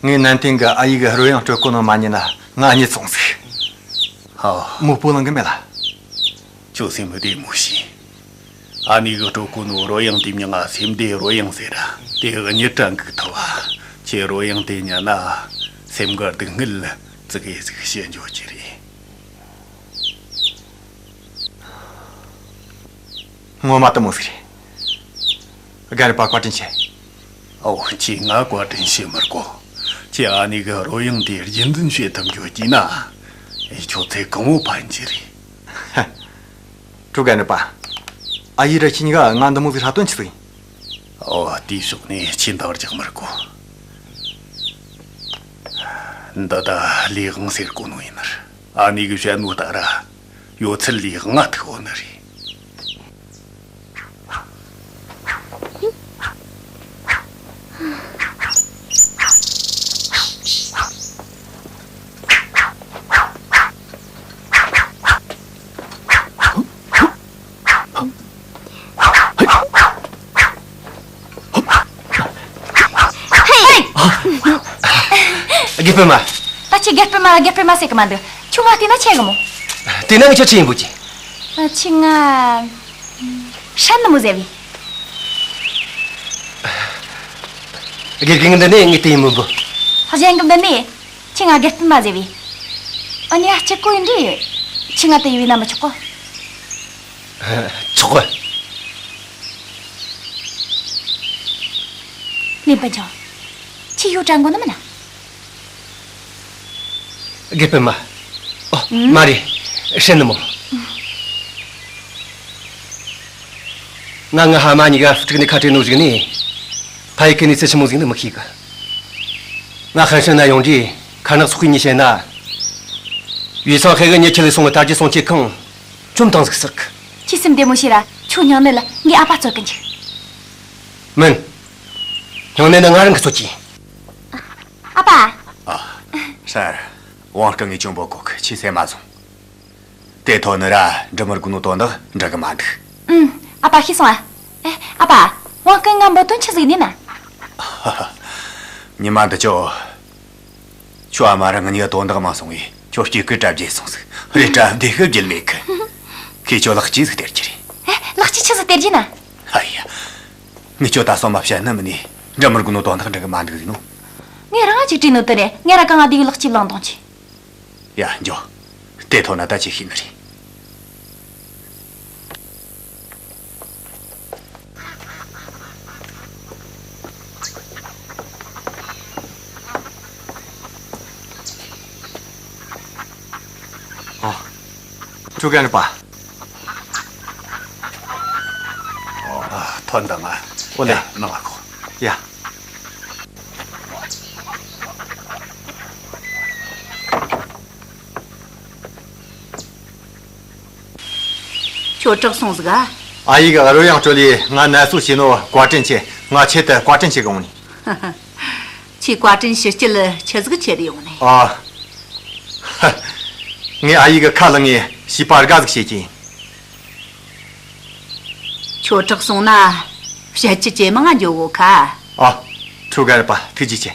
ངས་ནན་ཏན་གི་ཨ་ཡེ་གི་རོལ་དབྱངས་དཀྲོལ་གོ་ནོ་མ་ཉན་ན་ང་གཉིད་སོང་ཟིག། ཨོ། མོ་སྤོ་ལངས་གི་མེད་ལ། ཁྱོད་སེམས་བདེ་མོ་བྱོས། ཨ་ནེ་གིས་དཀྲོལ་གོ་ནོ་རོལ་དབྱངས་དེའི་མྱིང་ང་སེམས་བདེ་རོལ་དབྱངས་ཟེར་ར། དེ་གཉིད་ར་འགུག་ཐུབ་བ། ཁྱེད་རོལ་དབྱངས་དེ་ཉན་ན་སེམས་འགུལ་སྡུག་བསྔལ་ཙི་གེ་ཟིག་ཞི་འགྱོ་རྒྱུ་རེད། ངོ་མ་དེ་མོ་ཟིག་རེད། རྒན་རབས་པ་བཀའ་དྲིན་ཆེ། ཨོ། ཁྱེད་ང་བཀའ་དྲིན་ཆེ་མི་དགོས། ཁྱེད་ཨ་ནེ་གི་རོལ་དབྱངས་དེ་རྒྱུན་འཛིན་བྱེད་ཐུབ་འགྱོ་རྒྱུ་ན། ཁྱོད་ཚེ་གང་བོ་ཕན་རྒྱུ་རེད། ཀྲུའུ་རྒན་རབས་པ། ཨ་ཡེ་ར་ཁྱེད་གཉིས་ཀ་ང་འདི་མོ་ཟིག་ཧྲ་དོན་ཆི་ཟིག་ཡིན། ཨོ། དེའི་ཕྱོགས་ནས་ཁྱེད་འདང་རྒྱག་མི་དགོས། འདི་ད་ལས་དབང་ཟེར་གོ་ནོ་ཡིན་ནི་རེད། ཨ་ནེ་གིས་བཤད་ནོ་ལྟར་ར། ཡོད་ཚད་ལས་དབང་ང་ཐུག་ཡོད་ནི་རེད། ཧེ། དགེ་སྤུན་མ། ད་ཁྱེད་དགེ་སྤུན་མ་ལ་དགེ་སྤུན་མ་ཟེར་གི་མ་འདུག། ཁྱོད་ང་བལྟས་ན་ཆི་གི་མོ། དེ་ན་ངས་ཁྱོད་ཆི་ཡིན་པོ་ཅི། ཁྱེད་ང་ཧྲན་ནི་མོ་ཟེར་བས། དགེ་རྒན་འདི་ནས་ངས་དེ་ཡིན་མིན་པོ། གཞན་གི་འདི་ནས་ཁྱེད་ང་དགེ་སྤུན་མ་ཟེར་བས། ཨ་ནི་ཨ་ཅེ་ཀོ་ཡིན་འདྲི། ཁྱེད་ང་དེ་ཡི་བས་ན་མི་ཆོག་གོ། ཆོག་གི། ལིན་པན་ཆང་། ཁྱེད་ཡོ་དྲན་གོ་ནི་མིན་ན། དགེ་སྤུན་མ། ཨོ། ཨུམ། མ་རེད། ཧྲན་ནི་མོ། ང་ངི་ཕ་མ་གཉིས་ཀ་ཧྥུ་ཀྲུག་ནས་ཁ་བྲལ་ནོ་ཟིག་ནས། ཕ་ཡུལ་གི་གནས་ཚུལ་ཆི་མོ་ཟིག་ནི་མི་ཤེས་གི། ང་ཧན་ཧྲན་ན་ཡོང་དུས་མཁར་ནག་ཚོགས་པའི་མྱིས་བཤད་ན། ཡུས་ཚང་ཧེ་གིས་ཉི་ཁྱི་ལས་སོང་གི་དར་རྒྱས་སྲུང་སྐྱེལ་ཁང་བཅོམ་བཏང་ཟིག་ཟེར་གི། ཁྱེད་སེམས་བདེ་མོ་བྱོས་ར། ཁྱོད་སྙིང་ནད་ལ་ངས་ཨ་ཕ་གསོད་གི་འཇུག། མིན། སྙིང་ནད་ནི་ང་རང་གིས་གསོད་རྒྱུ་ཡིན། ཨ་ཕ། ཨ། ཧྲན། ཝང་སྐུ་ངས་གྱོང་པོ་གོ་གི། ཁྱེད་སེམས་མ་བཟུང་། དེ་ཐོན་ནི་ར་འབྲི་མི་དགོས་ནོ་དོན་དག་འབྲི་གི་མ་འདུག་ཨུམ། ཨ་ཕ་ཤེས་སོང་ཨ། ཨེ། ཨ་ཕ། དབང་ཀུན་ང་འབུ་དོན་ཆི་ཟིག་ནི་ན། ཉི་མ་འདི་ཆོ། ཁྱོད་ཨ་མ་རང་གཉིས་དོན་དག་མང་སོང་ངས་ཁྱོད་སྐྱིད་གི་གྲབས་རྒྱས་སོང་ཟིག་རེད། གྲབས་བདེ་གི་རྒྱུ་མེད་གི་ཁྱོད་ལག་སྐྱེས་ཟིག་སྟེར་རྒྱུ་རེད། ཨེ། ལག་སྐྱེས་ཆི་ཟིག་སྟེར་རྒྱུ་ན། ཨ་ཡ། ངས་ཁྱོད་ད་སོ་མ་བཤད་ནི་མིན་ནི། འབྲི་མི་དགོས་ནོ་དོན་དག་འབྲི་གི་མ་འདུག་ཟེར་ནོ། ངས་རང་ཅིག་བྲིས་ནོ་དེ་རེད། ངས་ར་གང་ང་དེ་གི་ལག་སྐྱེས་བླངས་གཏོང་ཆི། ཡ། འགྱོ། དེ་ཐོན་ན་ད་ཅི་ཤེས་ནི་རེད། ཨ། ཁྲུ་གན་རེད་པ། ཨ། ཐོན་དང་ང་། ཨོ་ལེ། ཡ། ནང་ང་ཁོ། ཡ། ཁྱོད་དྲག་སོང་ཟིག་ཨ། ཨ་ཡེ་གིས་རོལ་དབྱངས་དཀྲོལ་ལས་ང་ནད་གསོ་བྱས་ནོ་བཀའ་དྲིན་ཆེ། ང་ཆེད་དུ་བཀའ་དྲིན་ཆེ་གི་འོང་ནི། ཁྱོས་བཀའ་དྲིན་ཞུ་རྒྱུ་ལ་ཆི་ཟིག་ཆེ་རེ་ཡོང་ནི། ཨ། ངས་ཨ་ཡེ་གི་ཁ་ལངས་ངས་བྱིས་པ་དགའ་ཟིག་བྱེད་ཀྱིན། ཁྱོད་དྲག་སོང་ན་བཤད་རྒྱུ་ཇེ་མང་ང་འགྱོ་གོ་ཁ། ཨ། ཁྲུ་གན་རེད་པ། ཐུགས་རྗེ་ཆེ།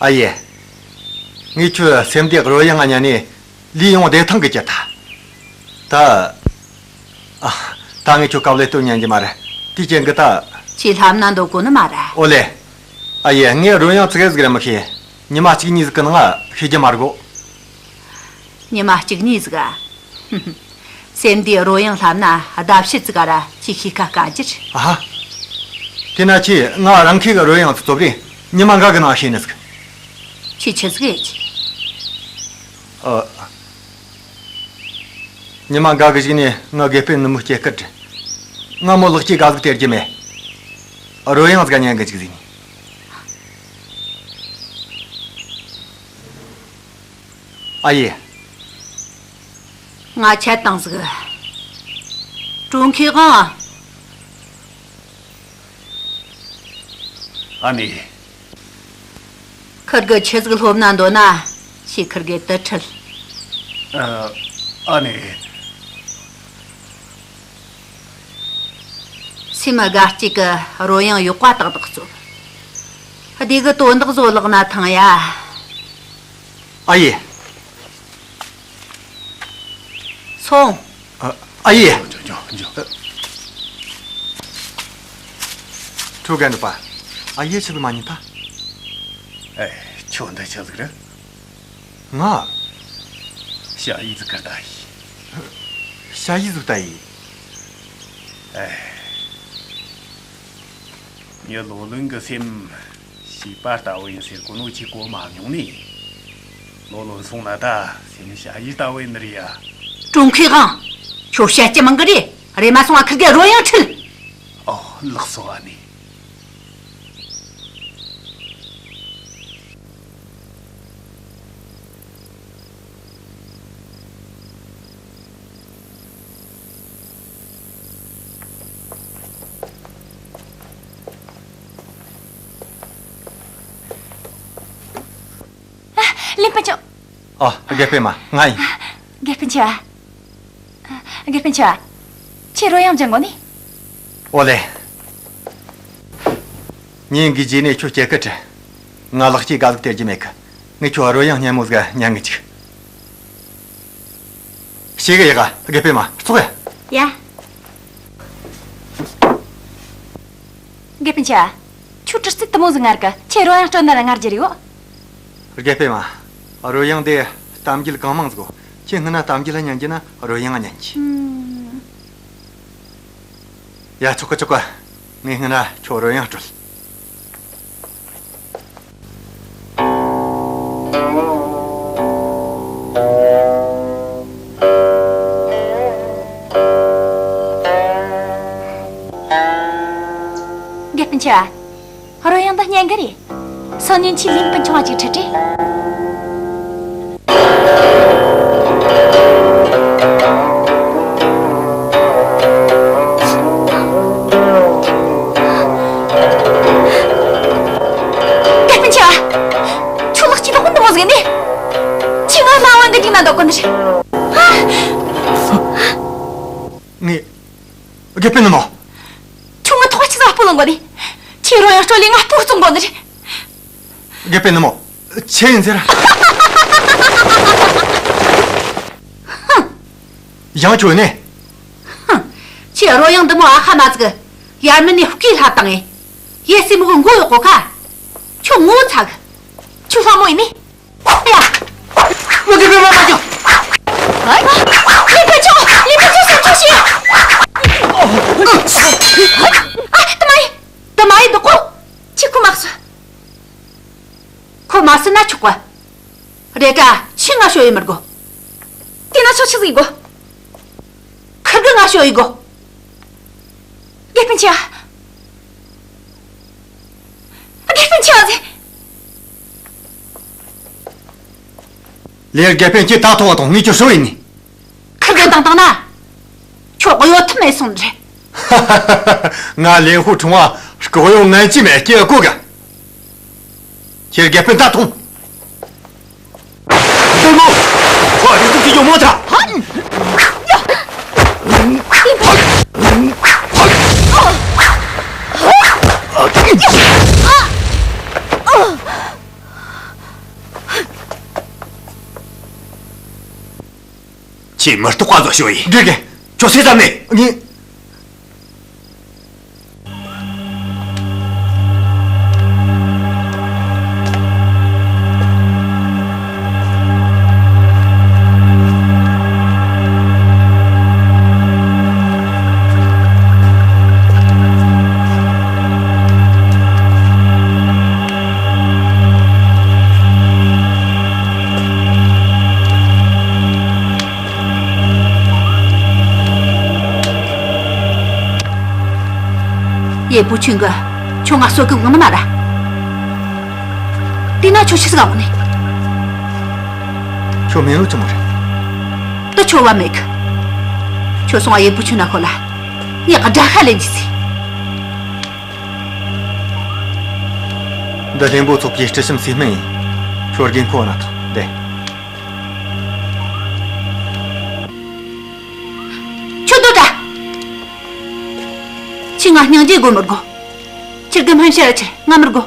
ཨ་ཡེ། ངས་ཁྱོད་སེམས་བདེ་རོལ་དབྱངས་ཉན་ནས་ལུས་ཡོངས་བདེ་ཐང་གི་གྱུར་ཐལ། ད། ཨ། ད་ངས་ཁྱོད་དཀའ་ལས་གཏོང་ཉན་གྱི་མ་རེད། དེའི་རྐྱེན་གྱིས་ད། ཁྱོས་ལྷབ་ན་འདོད་གོ་ནི་མ་རེད། ཨོ་ལེ། ཨ་ཡེ། ངས་རོལ་དབྱངས་ཙི་གེ་ཟིག་ར་མི་ཤེས། ཉི་མ་གཅིག་གཉིས་ཟིག་གི་ནང་ང་ཤེས་རྒྱུ་མ་རེད་གོ། ཉི་མ་གཅིག་གཉིས་ཟིག་ཨ། སེམས་བདེ་རོལ་དབྱངས་ལྷབ་ན་ཟླ་ཕྱེད་ཙིག་ག་ར་ཁྱོས་ཤེས་ཁ་དཀའ་རྒྱུ་རེད། ཨ་ཧ། དེ་ན་ཁྱོས་ང་རང་ཁེ་གི་རོལ་དབྱངས་ཙི་ཙོ་བས་ཉི་མ་འགའ་གི་ནང་ཤེས་ནི་ཟིག་ཁྱོས་ཆི་ཟིག་ཡེད་རྒྱུ། ཨ། ཉི་མ་འགའ་གི་གཞུག་ནས་ང་དགེ་སྤུན་ནུ་མོ་སྐྱེས་སྐར་རེད། ང་མོ་ལག་སྐྱེས་དགའ་ཟིག་སྟེར་རྒྱུ་མེད། རོལ་དབྱངས་ཟིག་ག་ཉན་གི་འཇུག་ཟེར་ནི། ཨ་ཡེ། ང་ཆད་བཏང་ཟིག་ཀྲུང་ཁེ་ཨང་། ཨ་ནེ། ཁིར་གིས་ཆི་ཟིག་སློབ་ན་འདོད་ན་ཁྱོས་ཁིར་གེ་དེ་ཁྲིད། ཨ། ཨ་ནེ། སེམས་དགའ་སྐྱིད་གི་རོལ་དབྱངས་ཡག་པ་ཏག་ཏག་ཙོ། བདེ་གི་དོན་དག་ཟོ་ལག་ན་ཐང་ཡ། ཨ་ཡེ། སོང་། ཨ། ཨ་ཡེ། འགྱོ་འགྱོ་འགྱོ། ཁྲུ་གན་རེད་པ། ཨ་ཡེ་ཆི་གི་མ་ཉན་ཐལ། ཨེ། ཁྱོད་འདི་ཆི་ཟིག་རེད། ང་། ཞ་ཡི་ཟིག་གི་ལྟ་ཡི། ཞ་ཡི་ཟིག་ལྟ་ཡི། ཨེ། མྱི་ལོ་ལོན་གི་སེམས་བྱིས་པ་ལྟ་བུ་ཡིན་ཟེར་གོ་ནོ་ཁྱོས་གོ་མ་མྱོང་ནི། ལོ་ལོན་སོང་ན་ད་སེམས་ཞ་ཡི་ལྟ་བུ་ཡིན་ནི་རེད་ཡ། ཀྲུང་ཁེ་ཨང་། ཁྱོད་བཤད་རྒྱུ་མང་གི་རེད། རེམ་མ་སོང་ང་ཁིར་གེ་རོལ་དབྱངས་ཁྲིད། ཨོ། ལགས་སོ་ཨ་ནེ། ཨ། ལིན་སྤུན་ཆུང་། ཨ། དགེ་སྤུན་མ། ང་ཡིན། དགེ་སྤུན་ཆུང་། དགེ་སྤུན་ཆུང་། ཁྱོས་རོལ་དབྱངས་སྦྱང་གོ་ནི། ཨོ་ལེ། ཉིན་འགའི་རྗེས་ནས་ཁྱོད་སྐྱེས་སྐར་རེད། ང་ལག་སྐྱེས་དགའ་ཟིག་སྟེར་རྒྱུ་མེད་གི། ངས་ཁྱོད་རོལ་དབྱངས་སྙན་མོ་ཟིག་ཉན་གི་འཇུག་ཤེས་གི་ཡག་ག་དགེ་སྤུན་མ། ཙོག་ཡ། ཡ། དགེ་སྤུན་ཆུང་། ཁྱོད་གྲི་རྩལ་དེ་མོ་ཟིག་ངར་གི། ཁྱོས་རོལ་དབྱངས་དཀྲོལ་ན་ར་ངར་རྒྱུ་རེད་བོ། དགེ་སྤུན་མ། རོལ་དབྱངས་དེ་གཏམ་རྒྱུད་གང་མང་ཟིག་གོ། ཁྱོས་སྔོན་ན་གཏམ་རྒྱུད་ལ་ཉན་རྒྱུ་ན་རོལ་དབྱངས་ཉན་རྒྱུ། ཨུམ། ཡ། ཆོག་གི་ཆོག་གི། ངས་སྔོན་ན་ཁྱོད་རོལ་དབྱངས་དཀྲོལ། དགེ་སྤུན་ཆུང་། རོལ་དབྱངས་འདི་སྙན་གི་རེད། སང་ཉིན་ཁྱོས་ལིན་སྤུན་ཆུང་བ་ཅིག་ཁྲིད་དྲ། དགེ་སྤུན་ཆུང་། ངས། དགེ་སྤུན་ནུ་མོ། ཁྱོད་ངའི་ཐོག་ཆི་ཟིག་སྤོ་ལངས་གོ་ནི། ཁྱེད་རོལ་དབྱངས་སྤྲོད་ལས་ང་སྤོ་བཙོང་གོ་ནི་རེད། དགེ་སྤུན་ནུ་མོ། ཆི་ཡིན་ཟེར། ཡང་ཁྱོད་ནི། ཧུམ། ཁྱེད་རོལ་དབྱངས་འདི་མོ་ཨ་ཁ་མ་ཟིག་ཡར་མི་ནས་བརྐོས་ལྷ་བཏང་ངས། ཡེ་སྲས་མོ་གི་མགོ་གཡོག་གོ་ཁ། ཁྱོད་ངོ་ཚ་གི། ཁྱོད་ལྷ་མོ་ཡིན་ནི། ཡ། མི་དགེ་བའི་མ་མ་རྒྱོ། ཨ། ལི་པན་ཆོ། ལི་པན་ཆོ་སེམས་ཆུང་བྱོས། ཨ། དེ་མ་ཡིན། དེ་མ་ཡིན་འདུག་གོ། ཁྱེད་ཁོ་མ་གསོད། ཁོ་མ་གསོད་ན་ཆོག་གི། རེད་དྲ། ཁྱེད་ང་ཤོ་ཡི་མི་དགོ། དེ་ན་ཆོ་ཆི་ཟིག་དགོ། ཁིར་གི་ང་ཤོ་ཡི་དགོ། དགེ་སྤུན་ཆེ། དགེ་སྤུན་ཆེ་བ་ཟེ། ལས་དགེ་སྤུན་ཆེ་ད་ཐོག་བ་དང་ངས་ཁྱོད་ཤོ་ཡིན་ནི། ཁིར་གི་བཏང་བཏང་ན། ཁྱོད་གཡོ་ཐབས་མེད་སོང་རེད། ང་ལེན་ཧུ་ཁྲུང་བ་སྐོ་གཡོ་ངན་ཅི་མེད་ཀྱི་གོ་ག། ཁྱེད་དགེ་སྤུན་ད་ཐོང་། ཏུ་མོ། ཁོ་རིགས་ཀྱི་ཡོ་མོ་ད། ཁྱེད་མི་རྟག་པ་བཟོ་ཤོ་ཡིན། འགྲིག་གི། ཁྱོད་སེ་ཙམ་ནས། ངས། ཡེ་པུ་ཆུན་གི། ཁྱོད་ང་གསོད་གི་འོང་ནི་མ་ར། དེ་ན་ཁྱོད་ཆི་ཟིག་འོང་ནི། ཁྱོད་མེད་ནོ་ཅི་མོ་རེད། དེ་ཁྱོད་བ་མེད་གི། ཁྱོད་སོང་ང་ཡེ་པུ་ཆུན་ན་ཁོ་ལ། ངས་ག་དགྲ་ཤ་ལེན་གྱི་ཟེ། འདི་ལྷུན་པོ་ཚོགས་པའི་སྲིད་ཞིའི་སྲིད་སྨན་ཡིན། ཁྱོད་རྒན་ཁོ་ན་ཐོངས་བསྡད། ཁྱོད་སྡོད་དྲ། ཁྱེད་ང་སྙིང་རྗེ་དགོས་མི་དགོ། ཁྱེད་ཀྱི་སྨན་ཕྱིར་ར་ཁྱེར། ང་མི་དགོ།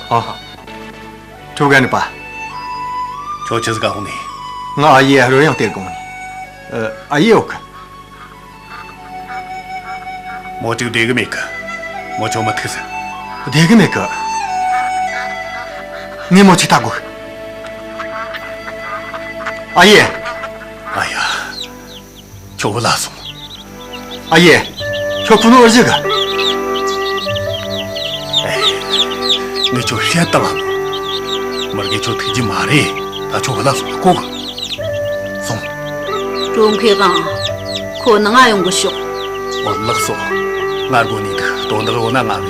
ཨ། ཁྱོ་རྒན་རབས་པ། ཁྱོ་ཆི་ཟིག་ག་འོང་ནི། ང་ཨ་ཡེ་རོལ་དབྱངས་སྟེར་གོ་ནི། ཨ། ཨ་ཡེ་ཡོད་གི། མོ་གཅིག་བདེ་གི་མེད་གི། མོ་ཁྱོ་མི་ཐུག་ཟེར། བདེ་གི་མེད་གི། ངས་མོ་ཅིག་ལྟ་དགོས། ཨ་ཡེ། ཨ་ཡ། ཁྱོ་བུད་ལ་སོང་། ཨ་ཡེ། ཁྱོ་ཁུ་ནོ་ཨེ་ཟིག་གི། ཨེ། ངས་ཁྱོ་བཤད་བཏང་ང་། མོར་གེ་ཁྱོ་ཐུག་རྒྱུ་མ་རེད། ད་ཁྱོ་བུད་ལ་སོང་ལ་གོ་གི། སོང་། ཀྲུང་ཁེ་གང་། ཁོ་ནང་ང་ཡོང་གི་ཤོག། འོ་ལགས་སོ། ང་དགོ་ནི་འདུག། དོན་དག་ཡོད་ན་ང་བུད།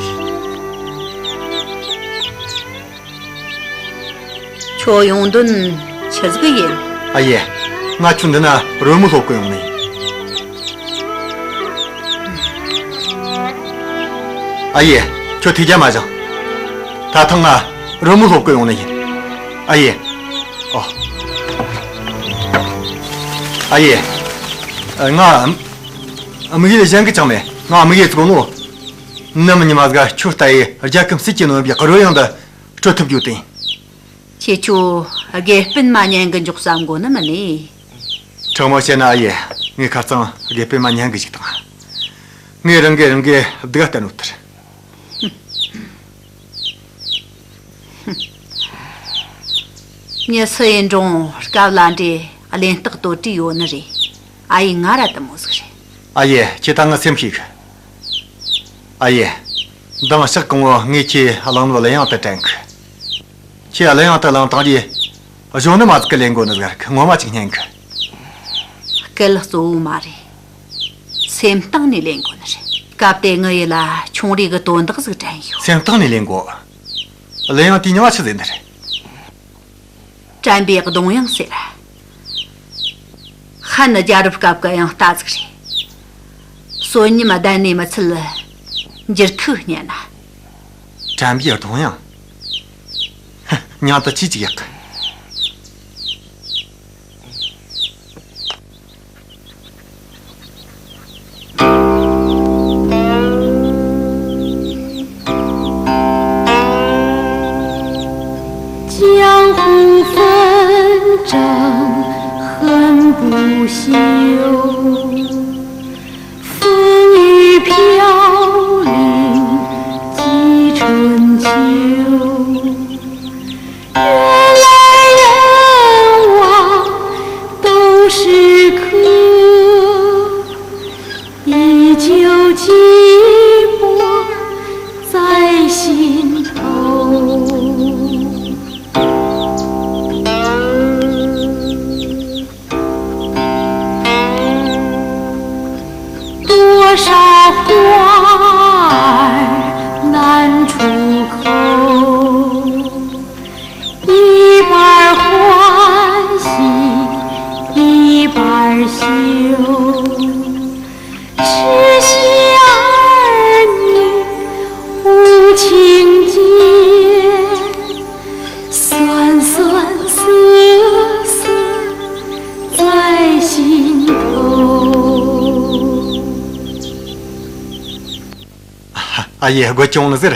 ཁྱོ་ཡོང་དོན་ཆི་ཟིག་ཡིན། ཨ་ཡེ། ང་ཁྱོ་འདི་ན་རོལ་མོ་སློབ་གི་ཡོང་ནི་ཡིན། ཨ་ཡེ། ཁྱོ་ཐུགས་རྒྱལ་མ་བཞེངས། ད་ཐེངས་ང་རོལ་མོ་སློབ་གི་ཡོང་ནི་ཡིན། ཨ་ཡེ། ཨོ། ཨ་ཡེ། ང་དམིགས་ཡུལ་གཞན་གི་ཅང་མེད། ང་དམིགས་ཡུལ་ཟིག་ནོ། ནམ་ཉི་མ་ཟིག་ཁྱོ་ལྟ་ཡི་རྒྱལ་ཁམས་ཟིལ་གྱིས་གནོན་པའི་རོལ་དབྱངས་འདི་སྤྲོད་ཐུབ་རྒྱུ་དེ་ཡིན། ཁྱེད་ཆོ་དགེ་སྤུན་མ་ཉན་གི་འཇོག་བསམ་གོ་ནི་མིན་ནི། དྲང་མོ་བཤད་ན་ཨ་ཡེ། ངས་ཁ་རྩང་དགེ་སྤུན་མ་ཉན་གི་ཞིག་དང་། ངས་རང་གིས་རང་གི་སྡུག་ག་བསྟན་ནོ་ལྟར། མྱི་སུ་ཡིན་རུང་སྐབས་ལ་འདྲེ་གླེན་རྟགས་དོད་དྲི་ཡོད་ནི་རེད། ཨ་ཡེ་ང་ར་དེ་མོ་ཟིག་རེད། ཨ་ཡེ། ཁྱེད་ད་ངའི་སེམས་ཤེས་གི། ཨ་ཡེ། མདང་ཞག་གང་བོ་ངས་ཁྱོས་གླེང་ནོ་གླུ་དབྱངས་དེ་དྲན་གི། ཁྱོས་གླུ་དབྱངས་དེ་བླངས་བཏང་རྗེས། གཞོན་ནུ་མ་ཟིག་གིས་ལེན་གོ་ནི་ཟིག་གི། ངོ་མ་ཅིག་སྙན་གི། སྐད་གཙོ་བོ་མ་རེད། སེམས་གཏིང་ནས་ལེན་གོ་ནི་རེད། སྐབས་དེ་ངའི་ཡིད་ལ་ཆུང་རིགས་གི་དོན་དག་ཟིག་དྲན་ཡོད། སེམས་གཏིང་ནས་ལེན་གོ། གླུ་དབྱངས་དེའི་མྱིང་ང་ཆི་ཟེར་ནི་རེད། དྲན་པའི་གདུང་དབྱངས་ཟེར། ཧན་རྒྱལ་རབས་སྐབས་ཀྱི་དབྱངས་རྟ་ཟིག་རེད། གསོན་ཉམས་ལྡན་ནས་མི་ཚད་འགྱུར་ཁུག་སྙན་ན། དྲན་པའི་གདུང་དབྱངས། མྱིང་དེ་ཆི་ཟིག་ཡག་གི། 江湖纷争恨不休，风雨飘零几春秋。 人来人往都是客，依旧寂寞在心头。多少花儿难出口， 一半儿欢喜一半儿愁，痴心儿女无情节，酸酸涩涩在心头。 ཨ་ཡེ། དགོད་རྒྱུ་ཡོད་ནི་ཟེར།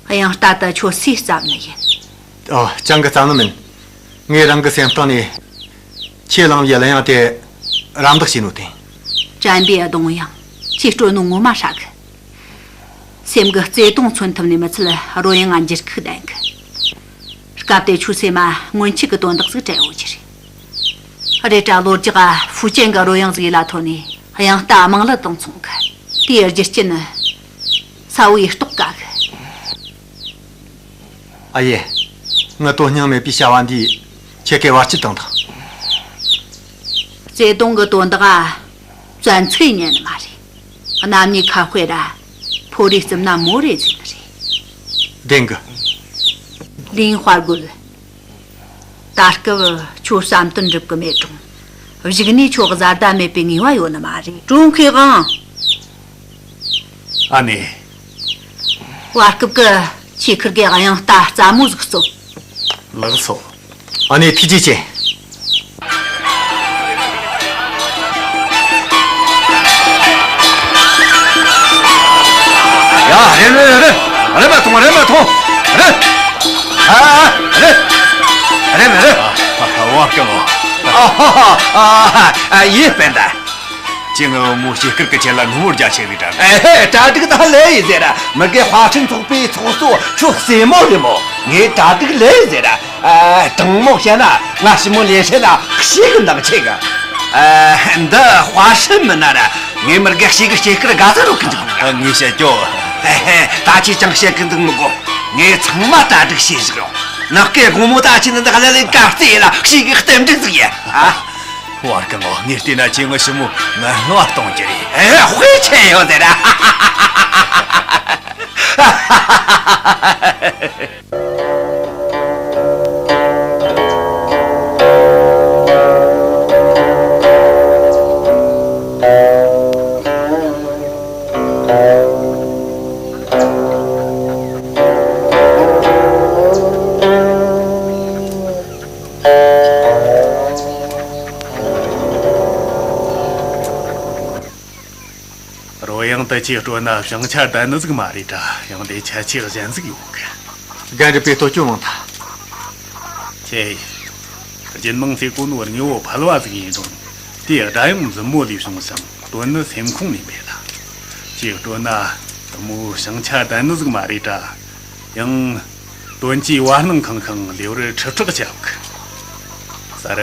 དབྱངས་རྟ་དེ་ཁྱོད་སུས་བརྩམས་ནི་ཡིན། ཨོ། ཅང་གིས་བརྩམས་ནི་མིན། ངས་རང་གི་སེམས་གཏིང་ནས་ཁྱོས་བླངས་པའི་གླུ་དབྱངས་དེ་རམ་འདེགས་བྱས་ནོ་དེ། དྲན་པའི་གདུང་དབྱངས། ཁྱོས་དཀྲོལ་ནོ་ངོ་མ་ཧྲ་གི། སེམས་གི་བརྩེ་དུང་མཚོན་ཐུབ་ནས་མི་ཚད་རོལ་དབྱངས་ང་འགྱུར་ཁུག་ལྡན་གི། སྐབས་དེ་ཁྱོའི་སེམས་མ་སྔོན་ཆད་གི་དོན་དག་ཟིག་དྲན་ཡོད་རྒྱུ་རེད། རེད་དྲ་ལོ་རྒྱུས་ཀ་ཧྥུ་ཅན་གི་རོལ་དབྱངས་ཟིག་ཡིད་ལ་ཐོན་ནས་དབྱངས་རྟ་དམངས་གླུ་དང་མཚུངས་གི། དེའི་རྒྱུ་རྐྱེན་ནི་ས་བོ་ཡིས་རྟོགས་དཀའ་གི། ཨ་ཡེ། ངའི་དོན་སྙིང་མེད་པའི་བྱ་བ་འདིས་ཁྱེད་ཀྱི་བར་ཆད་བཏང་དང་། བརྩེ་དུང་གི་དོན་དག་བཙན་ཚུགས་ཉན་ནི་མ་རེད། གནམ་ཉིད་ཁ་དཔེ་ར་ཕོ་རེ་རྩིབ་ན་མོ་རེ་ཟེར་ནི་རེད། བདེན་གི། ལིན་དཔའ་རྒོད། ད་སྐབས་ཁྱོད་བསམ་དོན་འགྲུབ་གི་མེད་རུང་། གཞུག་ནས་ཁྱོད་བཟའ་ཟླ་མེད་པའི་ངེས་པ་ཡོད་ནི་མ་རེད། ཀྲུང་ཁེ་ཝང་། ཨ་ནེ། བར་སྐབས་ཀྱི་ཁྱོས་ཁིར་གེ་དབྱངས་རྟ་སླ་མོ་ཟིག་སློབས། ལགས་སོ། ཨ་ནེ་ཐུགས་རྗེ་ཆེ། ཡ། རེད་རེད་རེད། རེམ་མ་ཐོངས། རེམ་མ་ཐོངས། རེམ། ཨ། རེམ། རེམ། རེམ། ཨ། ཨ། བ་སྐལ་ལོ། ཨ། ཨ། ཨ། ཡེ་སྤེན་ཟླ། ཁྱེད་ངའི་བུ་མོ་ཞིག་སྐུར་གི་ཆེད་ལ་ནུ་མོ་རྒྱ་ཆེ་རིགས་དྲན། ཨེ་ཧེ། གྲ་སྒྲིག་ད་ལས་ཡིན་ཟེར། མི་དགེ་དཔའ་ཁྲིད་ཚོགས་པའི་ཚོགས་གཙོ་ཁྱོད་སྲས་མོ་རེད་མོ། ངས་གྲ་སྒྲིག་ལས་ཡིན་ཟེར། ཨ། དྲང་མོ་བཤད་ན་ང་ཞི་མོ་ལེ་ཧྲེ་ལ་ཞེ་གི་འདང་ཆེ་གི། ཨ། འདི་དཔའ་ཧྲན་མིན་ན་ར། ངས་མི་དགེ་ཞེ་གི་སྐྱེས་སྐར་དགའ་ས་རོགས་གི་འཇུག་གི། ངས་བཤད་རྒྱུ། ཧེ་ཧེ། ད་ཁྱེད་ཅང་བཤད་གི་འདུག་མི་དགོ། ངས་ཚང་མ་གྲ་སྒྲིག་བྱས་ཟིག་ཡོད། ནག་གི་དགོང་མོ་ད་ཁྱེད་འདི་ལ་ལས་ཀ་རྩེ་ལ་ཞེ་གི་རྟེན་འབྲེལ་ཟིག་ཡིན། ཨ། བར་གི་ངོ་། ངས་བལྟས་ན་ཁྱེད་ངའི་ཞི་མོ་ངན་བ་གཏོང་རྒྱུ་རེད། ཨེ། དཔེ་ཆེན་ཡོད་ཟེར། རོལ་དབྱངས་དེ་ཁྱོས་དཀྲོལ་ན་བྱང་ཆ་ལྡན་ནི་ཟིག་མ་རེད་དྲ། ཡང་དེ་ཁྱད་ཆོས་གཞན་ཟིག་ཡོད་གི། རྒན་རབས་པས་བསྟོད་སྐྱོན་མང་ཐལ། ཁྱེད། རྒྱུད་མང་ཟེར་གོ་ནོ་དངོས་པོ་ཕལ་བ་ཟིག་ཡིན་རུང་། དེའི་སྒྲ་དབྱངས་མཛུབ་མོ་ལས་བྱུང་ཞིང་དོན་ནི་སེམས་ཁོང་ནས་འཕེལ་ལ། ཁྱོས་དཀྲོལ་ན་དེ་མོ་བྱང་ཆ་ལྡན་ནི་ཟིག་མ་རེད་དྲ། ཡང་། དོན་གྱི་བར་སྣང་ཁང་ཁང་ལེ་བར་ཁྲི་ཕྲག་བྱ་བ་གི། ས་ར།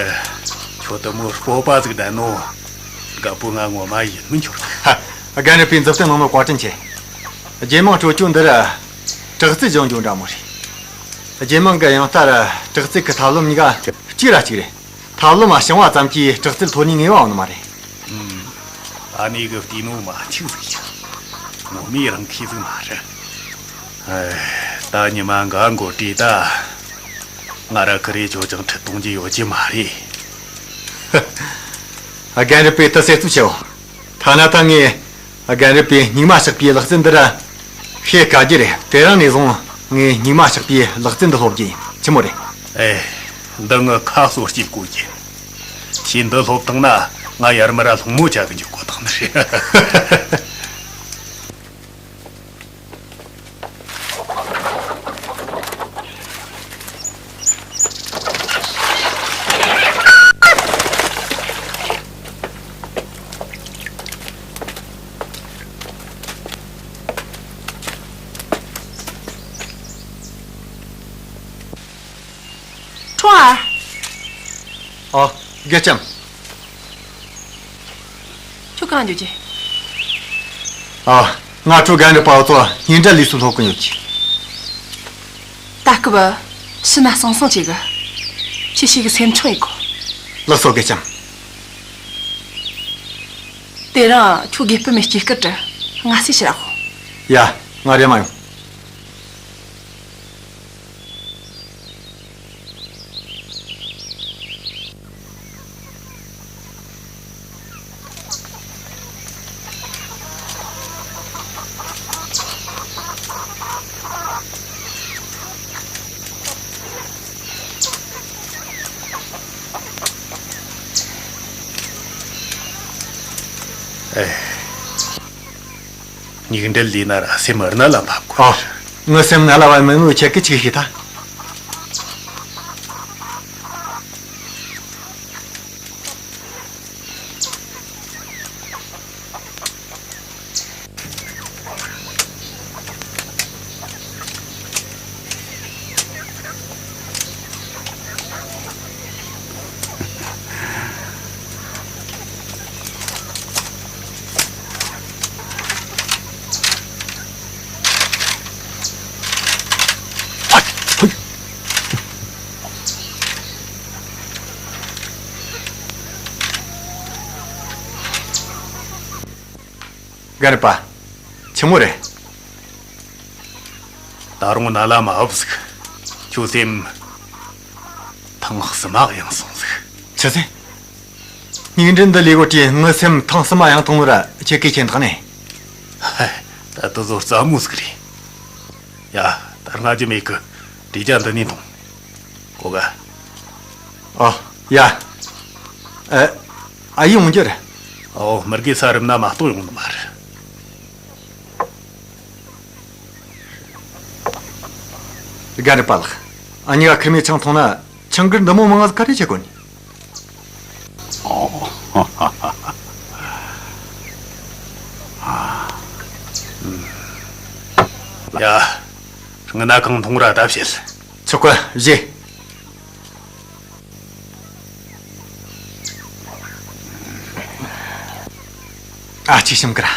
ཁྱོད་དེ་མོ་སྤོབས་པ་ཟིག་ལྡན་ནོ། རྒད་པོ་ང་ངོ་མ་ཡིད་མི་འཆོར་གི། ཧ། རྒན་རབས་པས་མཛུབ་སྟོན་གནང་ནོ་བཀའ་དྲིན་ཆེ། རྒྱུད་མང་སྤྲོད་སྐྱོན་འདི་ར་དྲག་རྩལ་སྦྱོང་རྒྱུ་འདྲ་མོ་རེད། རྒྱུད་མང་གི་དབྱངས་རྟ་ར་དྲག་རྩལ་གི་ཐབས་ལམ་གཉིས་ཀ་གཅིག་ར་གཅིག་རེད། ཐབས་ལམ་བྱང་བ་ཙམ་གྱིས་དྲག་རྩལ་ཐོན་ནི་ངེས་པ་ཡོད་ནི་མ་རེད། ཨུམ། ཨ་ནེ་གིས་བལྟས་ནོ་མ་འཆུག་ཟིག་ཡ། ངོ་མས་རང་ཁེ་ཟིག་མ་རེད། ཨེ། ད་ཉི་མ་འགའ་འགོར་དུས་ད། ང་ར་ཁི་རེ་ཁྱོད་ཅང་ཁྲིད་གཏོང་རྒྱུ་ཡོད་རྒྱུ་མ་རེད། རྒན་རབས་པས་དེ་གསེར་གཙུག་ཆེའོ། ཐ་ན་ད་ངས་རྒན་རབས་པའི་སྙིགས་མ་བཤགས་པའི་ལག་རྩལ་འདི་ར་ཤེས་དཀའ་རྒྱུ་རེད། དེ་རིང་ནས་བཟུང་ངས་སྙིགས་མ་བཤགས་པའི་ལག་རྩལ་འདི་སློབ་རྒྱུ་ཡིན། ཆི་མོ་རེད། ཨེ། འདི་ངའི་ཁ་གསོ་སྤྱད་གོ་རྒྱུ་ཡིན། ཁྱོས་འདི་སློབ་བཏང་ན་ང་ཡར་མར་ར་སློང་མོ་བྱ་གི་འཇུག་གོ་ཐག་ནི་རེད། ཁྲུང་ཨར། ཨ། དགེ་ལྕམ། ཁྱོད་གང་འགྱོ་རྒྱུ། ཨ། ང་ཁྲོ་རྒན་རབས་པ་ཚོ་སྙན་གྲགས་ལས་སུ་སློབ་གི་ཡོད་ཀྱི། ད་སྐབས་ཕྱི་ན་ཟང་ཟིང་བྱེད་གི། ཁྱེད་ཞིག་གི་སེམས་ཆུང་ཡེ་གོ། ལགས་སོ་དགེ་ལྕམ། དེ་རིང་ཁྱོད་དགེ་སྤུན་མའི་སྐྱེས་སྐར་དྲི་ང་སེ་ཕྱིར་ར་ཤོག། ཡ། ང་རེམ་མ་ཡོང་། ཨེ། སྙིགས་འགྲིལ་ལས་ན་ར་སེམས་རྣལ་ལ་འབབ་དགོས། ཨ། ངའི་སེམས་རྣལ་ལ་བབས་མེད་ནོ་ཁྱེད་ཀྱིས་ཆི་ཤེས་ཐལ། རྒན་རབས་པ། ཆི་མོ་རེད། ད་རུང་རྣ་ལམ་མ་བབས་ཟིག། ཁྱོད་སེམས་ཐེངས་གསུམ་མ་གཡེངས་སོང་ཟིག། ཆི་ཟེར། སྙིགས་འགྲིལ་འདི་ལས་གོ་དུས་ངའི་སེམས་ཐེངས་གསུམ་མ་གཡེངས་བཏང་ནོ་ར་ཁྱེད་ཀྱིས་མཁྱེན་ཐག་ནས། ཧེ། ད་དེ་ཚོ་རྩ་མོ་ཟིག་རེད། ཡ། ད་སྔ་རྒྱུ་མེད་གི། བྲིས་རྒྱ་འདི་ནས་ཐོངས། གོ་ག། ཨོ། ཡ། ཨ། ཨ་ཡེ་ཡོང་རྒྱུ་རེད། ཨོ། མི་དགེ་ས་རུབ་ན་མ་གཏོགས་ཡོང་ནི་མ་རེད། དགའ་རི་པ་ལགས། ཨ་ཉི་ག་ཁི་མི་ཆང་འཐུང་ན་ཆང་གིར་འདི་མོ་མང་ང་ག་རེ་བྱེད་དགོས་ནི། ཡ། ང་ན་གང་འཐུང་ར་ད་བཤད། ཆོག་གི་བཞེས། ཨ་ཅེ་ཞིམ་གི་ར།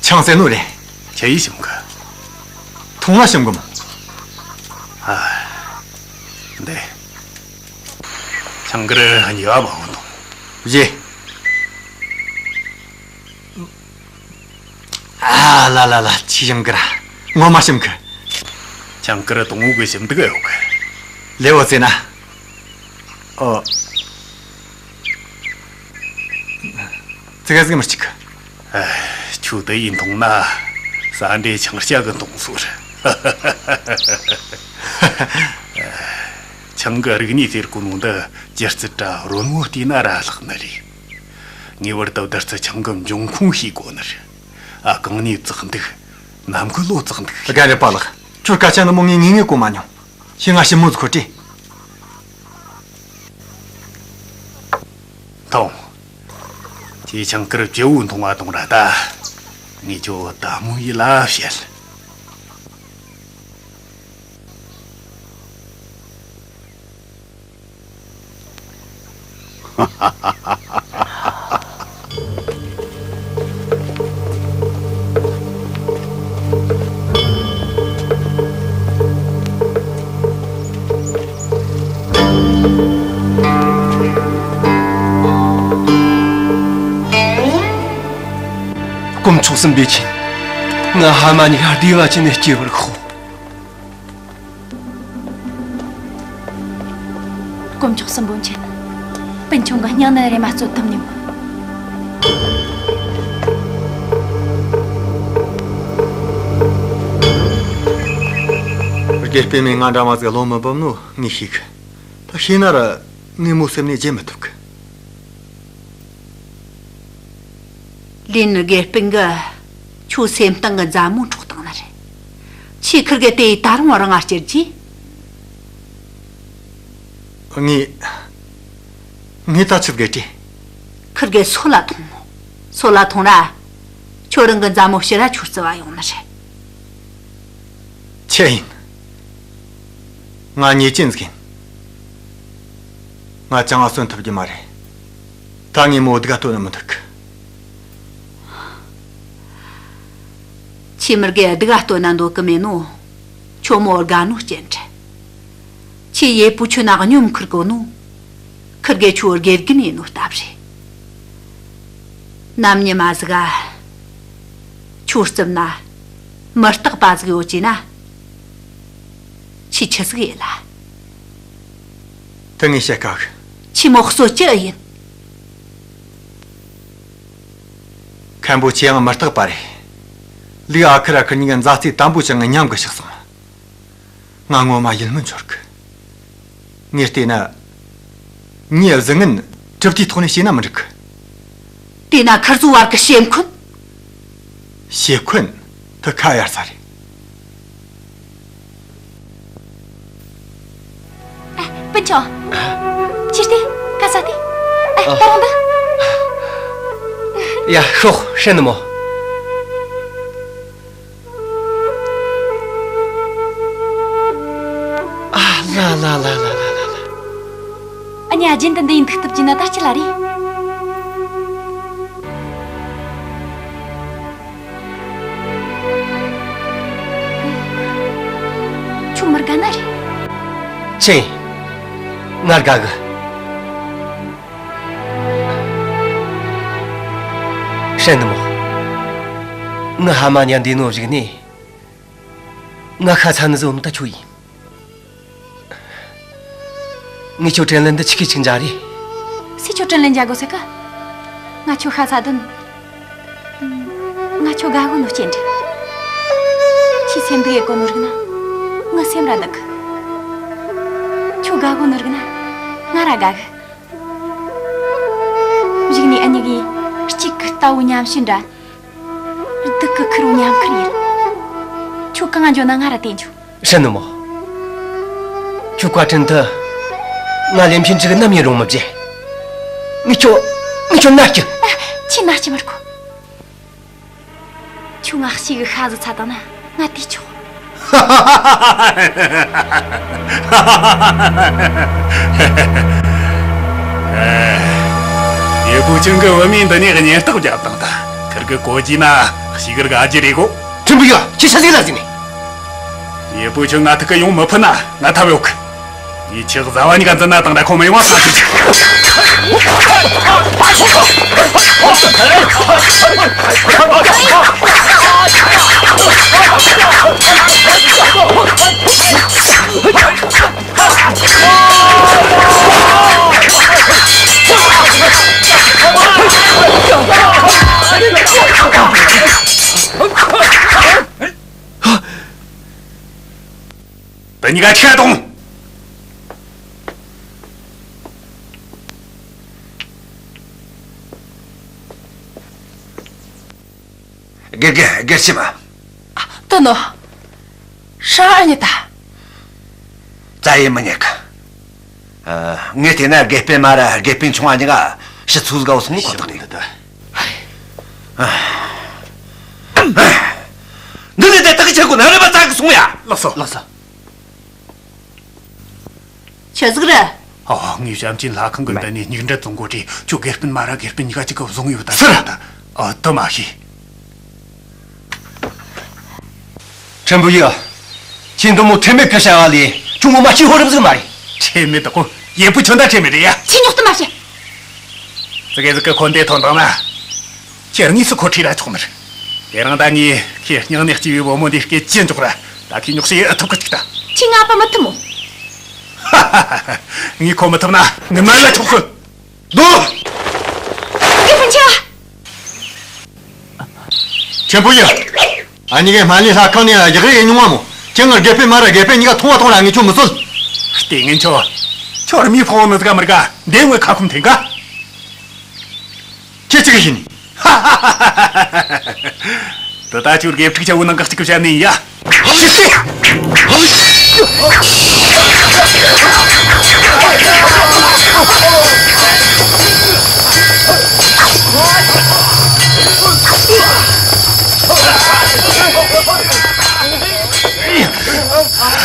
ཆང་ཟེར་ནོ་རེད། ཆི་ཡི་ཞིམ་གི། འཐུང་ང་ཞིམ་གི་མོ། ཨ། འདི། ཆང་གིར་ཉེ་བ་མ་འོང་དང་། བཞེས། ཨ་ལ་ལ་ལ། ཆི་ཞིམ་གི་ར། ངོ་མ་ཞིམ་གི། ཆང་གིར་དུང་བོ་གི་ཞིམ་དུག་ཡོད་གི། ལེ་བོ་ཟེར་ན། ཨོ། ཙི་ག་ཟིག་མི་གཅིག་གི། ཨ། ཁྱོད་དེ་ཡིན་འཐུང་ན། ས་འདྲེ་ཆང་སྐྱ་གི་འཐུང་སོ་རེད། ཆང་གི་རིག་གནས་ཟེར་གོ་ནོ་འདི་སྒྱུ་རྩལ་ར་རོལ་མོ་བལྟས་ན་ར་ལྷག་ནི་རེད། ངེས་པར་དུ་བདུད་རྩི་ཆང་གི་འབྱུང་ཁུངས་ཤེས་དགོས་ནི་རེད། ཨ། གང་ནས་བཙགས་འདུག་ནམ་གི་ལོ་བཙགས་འདུག་དགའ་རི་པ་ལགས། ཁྱོད་སྐད་ཆ་འདི་མོ་ངས་ངེས་ངེས་གོ་མ་མྱོང་། ཁྱོས་ང་ཞིབ་མོ་ཟིག་གོ་དྲིས། འཐུང་། ཁྱོས་ཆང་གིར་བཅུ་བོ་འཐུང་བ་འཐུང་ར་ད། ངས་ཁྱོད་ལྟད་མོ་ཡེ་ལ་བཤད། དཀོན་མཆོག་གསུམ་པོའི་ཆེད། ང་ཕ་མ་གཉིས་ཀ་བདེ་བ་ཅན་ནས་སྐྱེ་བར་ཤོག་དཀོན་མཆོག་གསུམ་པོ་མཁྱེན། སྤུན་ཆུང་གི་སྙིང་ནད་རེམ་མ་གཅོད་ཐུབ་ནི་མོད། དགེ་སྤུན་མའི་ང་འདྲ་མ་ཟིག་བློ་མི་འབབ་ནོ་ངས་ཤེས་གི། ད་ཤེས་ན་ར་ངས་མོ་སེམས་ནས་བརྗེད་མི་ཐུབ་གི། ལིན་དགེ་སྤུན་གིས་ཁྱོའི་སེམས་གཏིང་གི་མཛའ་མོ་འཕྲོག་བཏང་ནི་རེད། ཁྱོས་ཁིར་གེ་དེ་ཡི་ད་རུང་རང་ང་སྐྱེར་གྱིས། ངས། ངས་ད་ཆི་དགོས་ཀྱི། ཁིར་གེ་སོད་ལ་ཐོངས་མོ། སོད་ལ་ཐོངས་ར། ཁྱོད་རང་གི་མཛའ་མོ་ཕྱིར་ར་ཁྱོའི་རྩི་བ་ཡོང་ནི་རེད། ཆི་ཡིན། ང་ཉེས་ཅན་ཟིག་ཡིན། ང་ཅང་ང་གསོན་ཐུབ་རྒྱུ་མ་རེད། ད་ངས་མོ་སྡུག་ག་གཏོང་ན་མི་འདོད་གི། ཁྱོས་མོར་གེ་སྡུག་ག་གཏོང་ན་འདོད་གི་མེད་ནོ། ཁྱོད་མོ་དགའ་ནོ་སྐྱེན་དྲི། ཁྱོས་ཡེ་པུ་ཆུ་ན་སྙོམ་ཁུར་གོ་ནོ། ཁིར་གེ་ཁྱོའི་དགེ་རྒན་ཡིན་ནོ་སྟབས་རེད། ནམ་ཉི་མ་ཟིག་ག་ཁྱོའི་རྩིབ་ན་མུ་སྟེགས་པ་ཟིག་ཡོད་ཅེ་ན། ཁྱོས་ཆི་ཟིག་ཡེ་ལ། དེ་ངས་བཤད་དཀའ་གི། ཁྱོས་མོ་གསོད་རྒྱུ་ཡིན། མཁན་པོ་ཁྱོས་ཡང་མུ་སྟེགས་པ་རེད། ལིའུ་ཨ་ཁུ་ར་ཁུ་གཉིས་ཀ་མཛའ་བརྩེ་དམ་པོ་བྱུང་ངས་མཉམ་གི་བཞག་སོང་། ང་ངོ་མ་ཡིད་སྨོན་འཆོར་གི། ངས་བལྟས་ན། མྱི་བཟང་ངན་གྲུབ་མཐའི་ཐོག་ནས་བྱས་ན་མི་འགྲིག་གི། དེས་ན་ཁིར་ཚོའི་བར་གི་ཞེ་འཁོན། ཞེ་འཁོན་དེ་ཁ་གཡར་ས་རེད། ཨ། སྤུན་ཆུང་། ཨ། ཅི་སྟེ། ག་ས་སྟེ། ཨ། ཨ། ད་རུང་འདི། ཡ། ཤོག་ཧྲན་ནི་མོ། ཨ་ལ་ལ་ལ། ཨ་ནི་ཨ་རྒྱན་དུ་འདི་ཡིན་འདུག་ཐུབ་ཀྱི་ན་ད་ཅི་ལ་རེད། ཁྱོད་མི་དགའ་ནི་རེད། ཆི། ང་དགའ་གི། ཧྲན་ནི་མོ། ངའི་ཕ་མ་གཉིས་འདས་ནོ་གཞུག་ནས། ང་ཤ་ཚ་ནི་ཟིག་ཡོད་ནོ་ད་ཁྱོད་ཡིན། ངས་ཁྱོད་དྲིན་ལན་འདི་ཆི་གི་ཆིག་འཇལ་རེད། སུས་ཁྱོད་དྲིན་ལན་འཇལ་དགོས་ཟེར་གི། ང་ཁྱོད་ཤ་ཚ་དོན། ང་ཁྱོད་དགའ་གོ་ནོ་སྐྱེན་དྲི། ཁྱོས་སེམས་སྡུག་ཡེ་གོ་ནོ་རིག་ན། ངའི་སེམས་ར་སྡུག་གི། ཁྱོད་དགའ་གོ་ནོ་རིག་ན། ང་ར་དགའ་གི། གཞུག་ནས་འུ་གཉིས་གིས་གཅིག་གི་རྟ་བོ་མཉམ་ཞོན་འདྲ། སྡུག་གི་ཁུར་བོ་མཉམ་ཁུར་ཡིན། ཁྱོད་གང་ང་འགྱོ་ན་ང་ར་དེ་འགྱོ། ཧྲན་ནི་མོ། ཁྱོད་བཀའ་དྲིན་དུ་ང་ལེན་ཕྱིན་ཅི་གི་ནམ་ཡིན་རུང་མི་བརྗེད། ངས་ཁྱོད་ངས་ཁྱོད་མནའ་སྐྱེལ། ཨ། ཁྱོས་མནའ་སྐྱེལ་མི་དགོས། ཁྱོད་ང་གཅིག་གི་ཤ་ཟ་ཚར་བཏང་ན་ང་དེས་ཆོག། ཡེ་པུ་ཆུན་གི་བུད་མེད་འདི་ནས་གཉེན་རྟགས་བརྒྱབ་བཏང་། ད་ཁིར་གི་གོ་རྒྱུ་ན་ཞིག་གི་དགའ་རྒྱུ་རེད་གོ། ཁྲིན་པུ་ཡ། ཁྱོས་ཆི་ཟིག་ལ་ཟིག་ནས། ཡེ་པུ་ཆུན་ང་ཐུག་གི་ཡོང་མི་ཕོད་ན་ང་ཐབས་ཡོད་གི། ངས་ཁྱེད་བཟའ་བ་གཉིས་ཀ་འཛིན་ན་དང་འདྲ། ཁོ་མི་ཡོང་བ་ས་ཁྱེད། དེ་གཉིས་ཀ་ཁྱེར་དང་། དགེ་དགེ་དགེ་ཕྱི་མ། དེ་ནོ། ཧྲ་ཨ་ཉི་ད། ཙ་ཡེ་མི་ཉེ་གི། ཨ། ངས་བལྟས་ན་དགེ་སྤུན་མ་ར་དགེ་སྤུན་ཆུང་བ་གཉིས་ཀ་ཕྱི་ཚུལ་དགའ་བོ་སོང་ནི་ཁོ་ཐག་རེད། འདི་ནས་དེ་དག་ཆེ་གོ་ན་རེ་བ་ཙག་གི་སོང་ཡ། ལགས་སོ། ལགས་སོ། ཆི་ཟིག་རེད། ཨ། ངས་བྱམས་ཆེན་ལྷ་ཁང་གི་མདུན་ནས་སྙིགས་འདྲ་བཙོང་གོ་དུས། ཁྱོད་དགེ་སྤུན་མ་ར་དགེ་སྤུན་གཉིས་ཀ་གཅིག་གི་བཟུང་ཡོད་ད་ཟེར་ད། ཨ། དེ་མ་ཤེས། ཁྲེན་པུ་ཡི། ཁྱེད་འདི་མོ་ཁྲེལ་མེད་ཕེབས་བྱ་བ་ལས་ཁྱོད་ངོ་མ་ཁྱི་ཧོར་རབ་ཟིག་མ་རེད། ཁྲེལ་མེད་དོ་གོ། ཡེ་པུ་ཆུན་ད་ཁྲེལ་མེད་རེད་ཡ། ཁྱི་ཉོག་ཏུ་མ་བྱེད། ཙི་གེ་ཟིག་གི་ཁོ་འདས་ཐོན་བཏང་ན། ཁྱེད་དངོས་སུ་ཁོ་ཁྲིད་ར་ཆོག་ནི་རེད། དེ་རིང་ད་ངས་ཁྱེད་སྙིང་ནས་སྐྱེས་པའི་བུ་མོ་འདི་སྐད་ཅི་འཇོག་ར། ད་ཁྱི་ཉོག་ཤི་ཨེ་ཐུབ་གི་ཅིག་ད། ཁྱི་ང་པ་མི་ཐུབ་མོ། ཧ་ཧ་ཧ། ངས་ཁོ་མི་ཐུབ་ན་ངི་མ་ལ་ཆོག་སོ། དོ། དགེ་སྤུན་ཆེ། ཁྲེན་པུ་ཡི། ཨ་ནི་གེ་སྨན་བླའི་ལྷ་ཁང་ནས་ཡག་རེ་ཡིན་མྱོང་བ་མོ། ཁྱེད་ངར་དགེ་སྤུན་མ་ར་དགེ་སྤུན་གཉིས་ཀ་མཐོང་བ་གཏོང་ར་ངས་ཁྱོད་མི་གསོད། ལྟས་ངན་ཁྱོད། ཁྱོད་ར་མི་ཕོ་བོ་ནི་ཟིག་མི་དགའ། འདི་ངོས་ཁ་ཁུམ་ཐེན་ག། ཁྱེད་ཅི་གི་ཡིན། ཧ་ཧ་ཧ་ཧ། འདི་ད་ཁྱོད་དགེ་ཕྲུག་ཆ་བོ་ནང་ག་གཅིག་གི་བཤད་ནི་ཡིན་ཡ།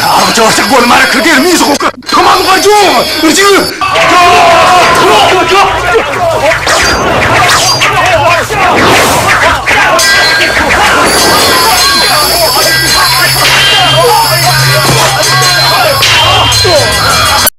ཨ་ཅོ་ཅག་གོ་ལ་མ་ར་ཁུར་གེ་མི་ཟོག་གི་ཐ་མ་མ་ཅོ་ཅིག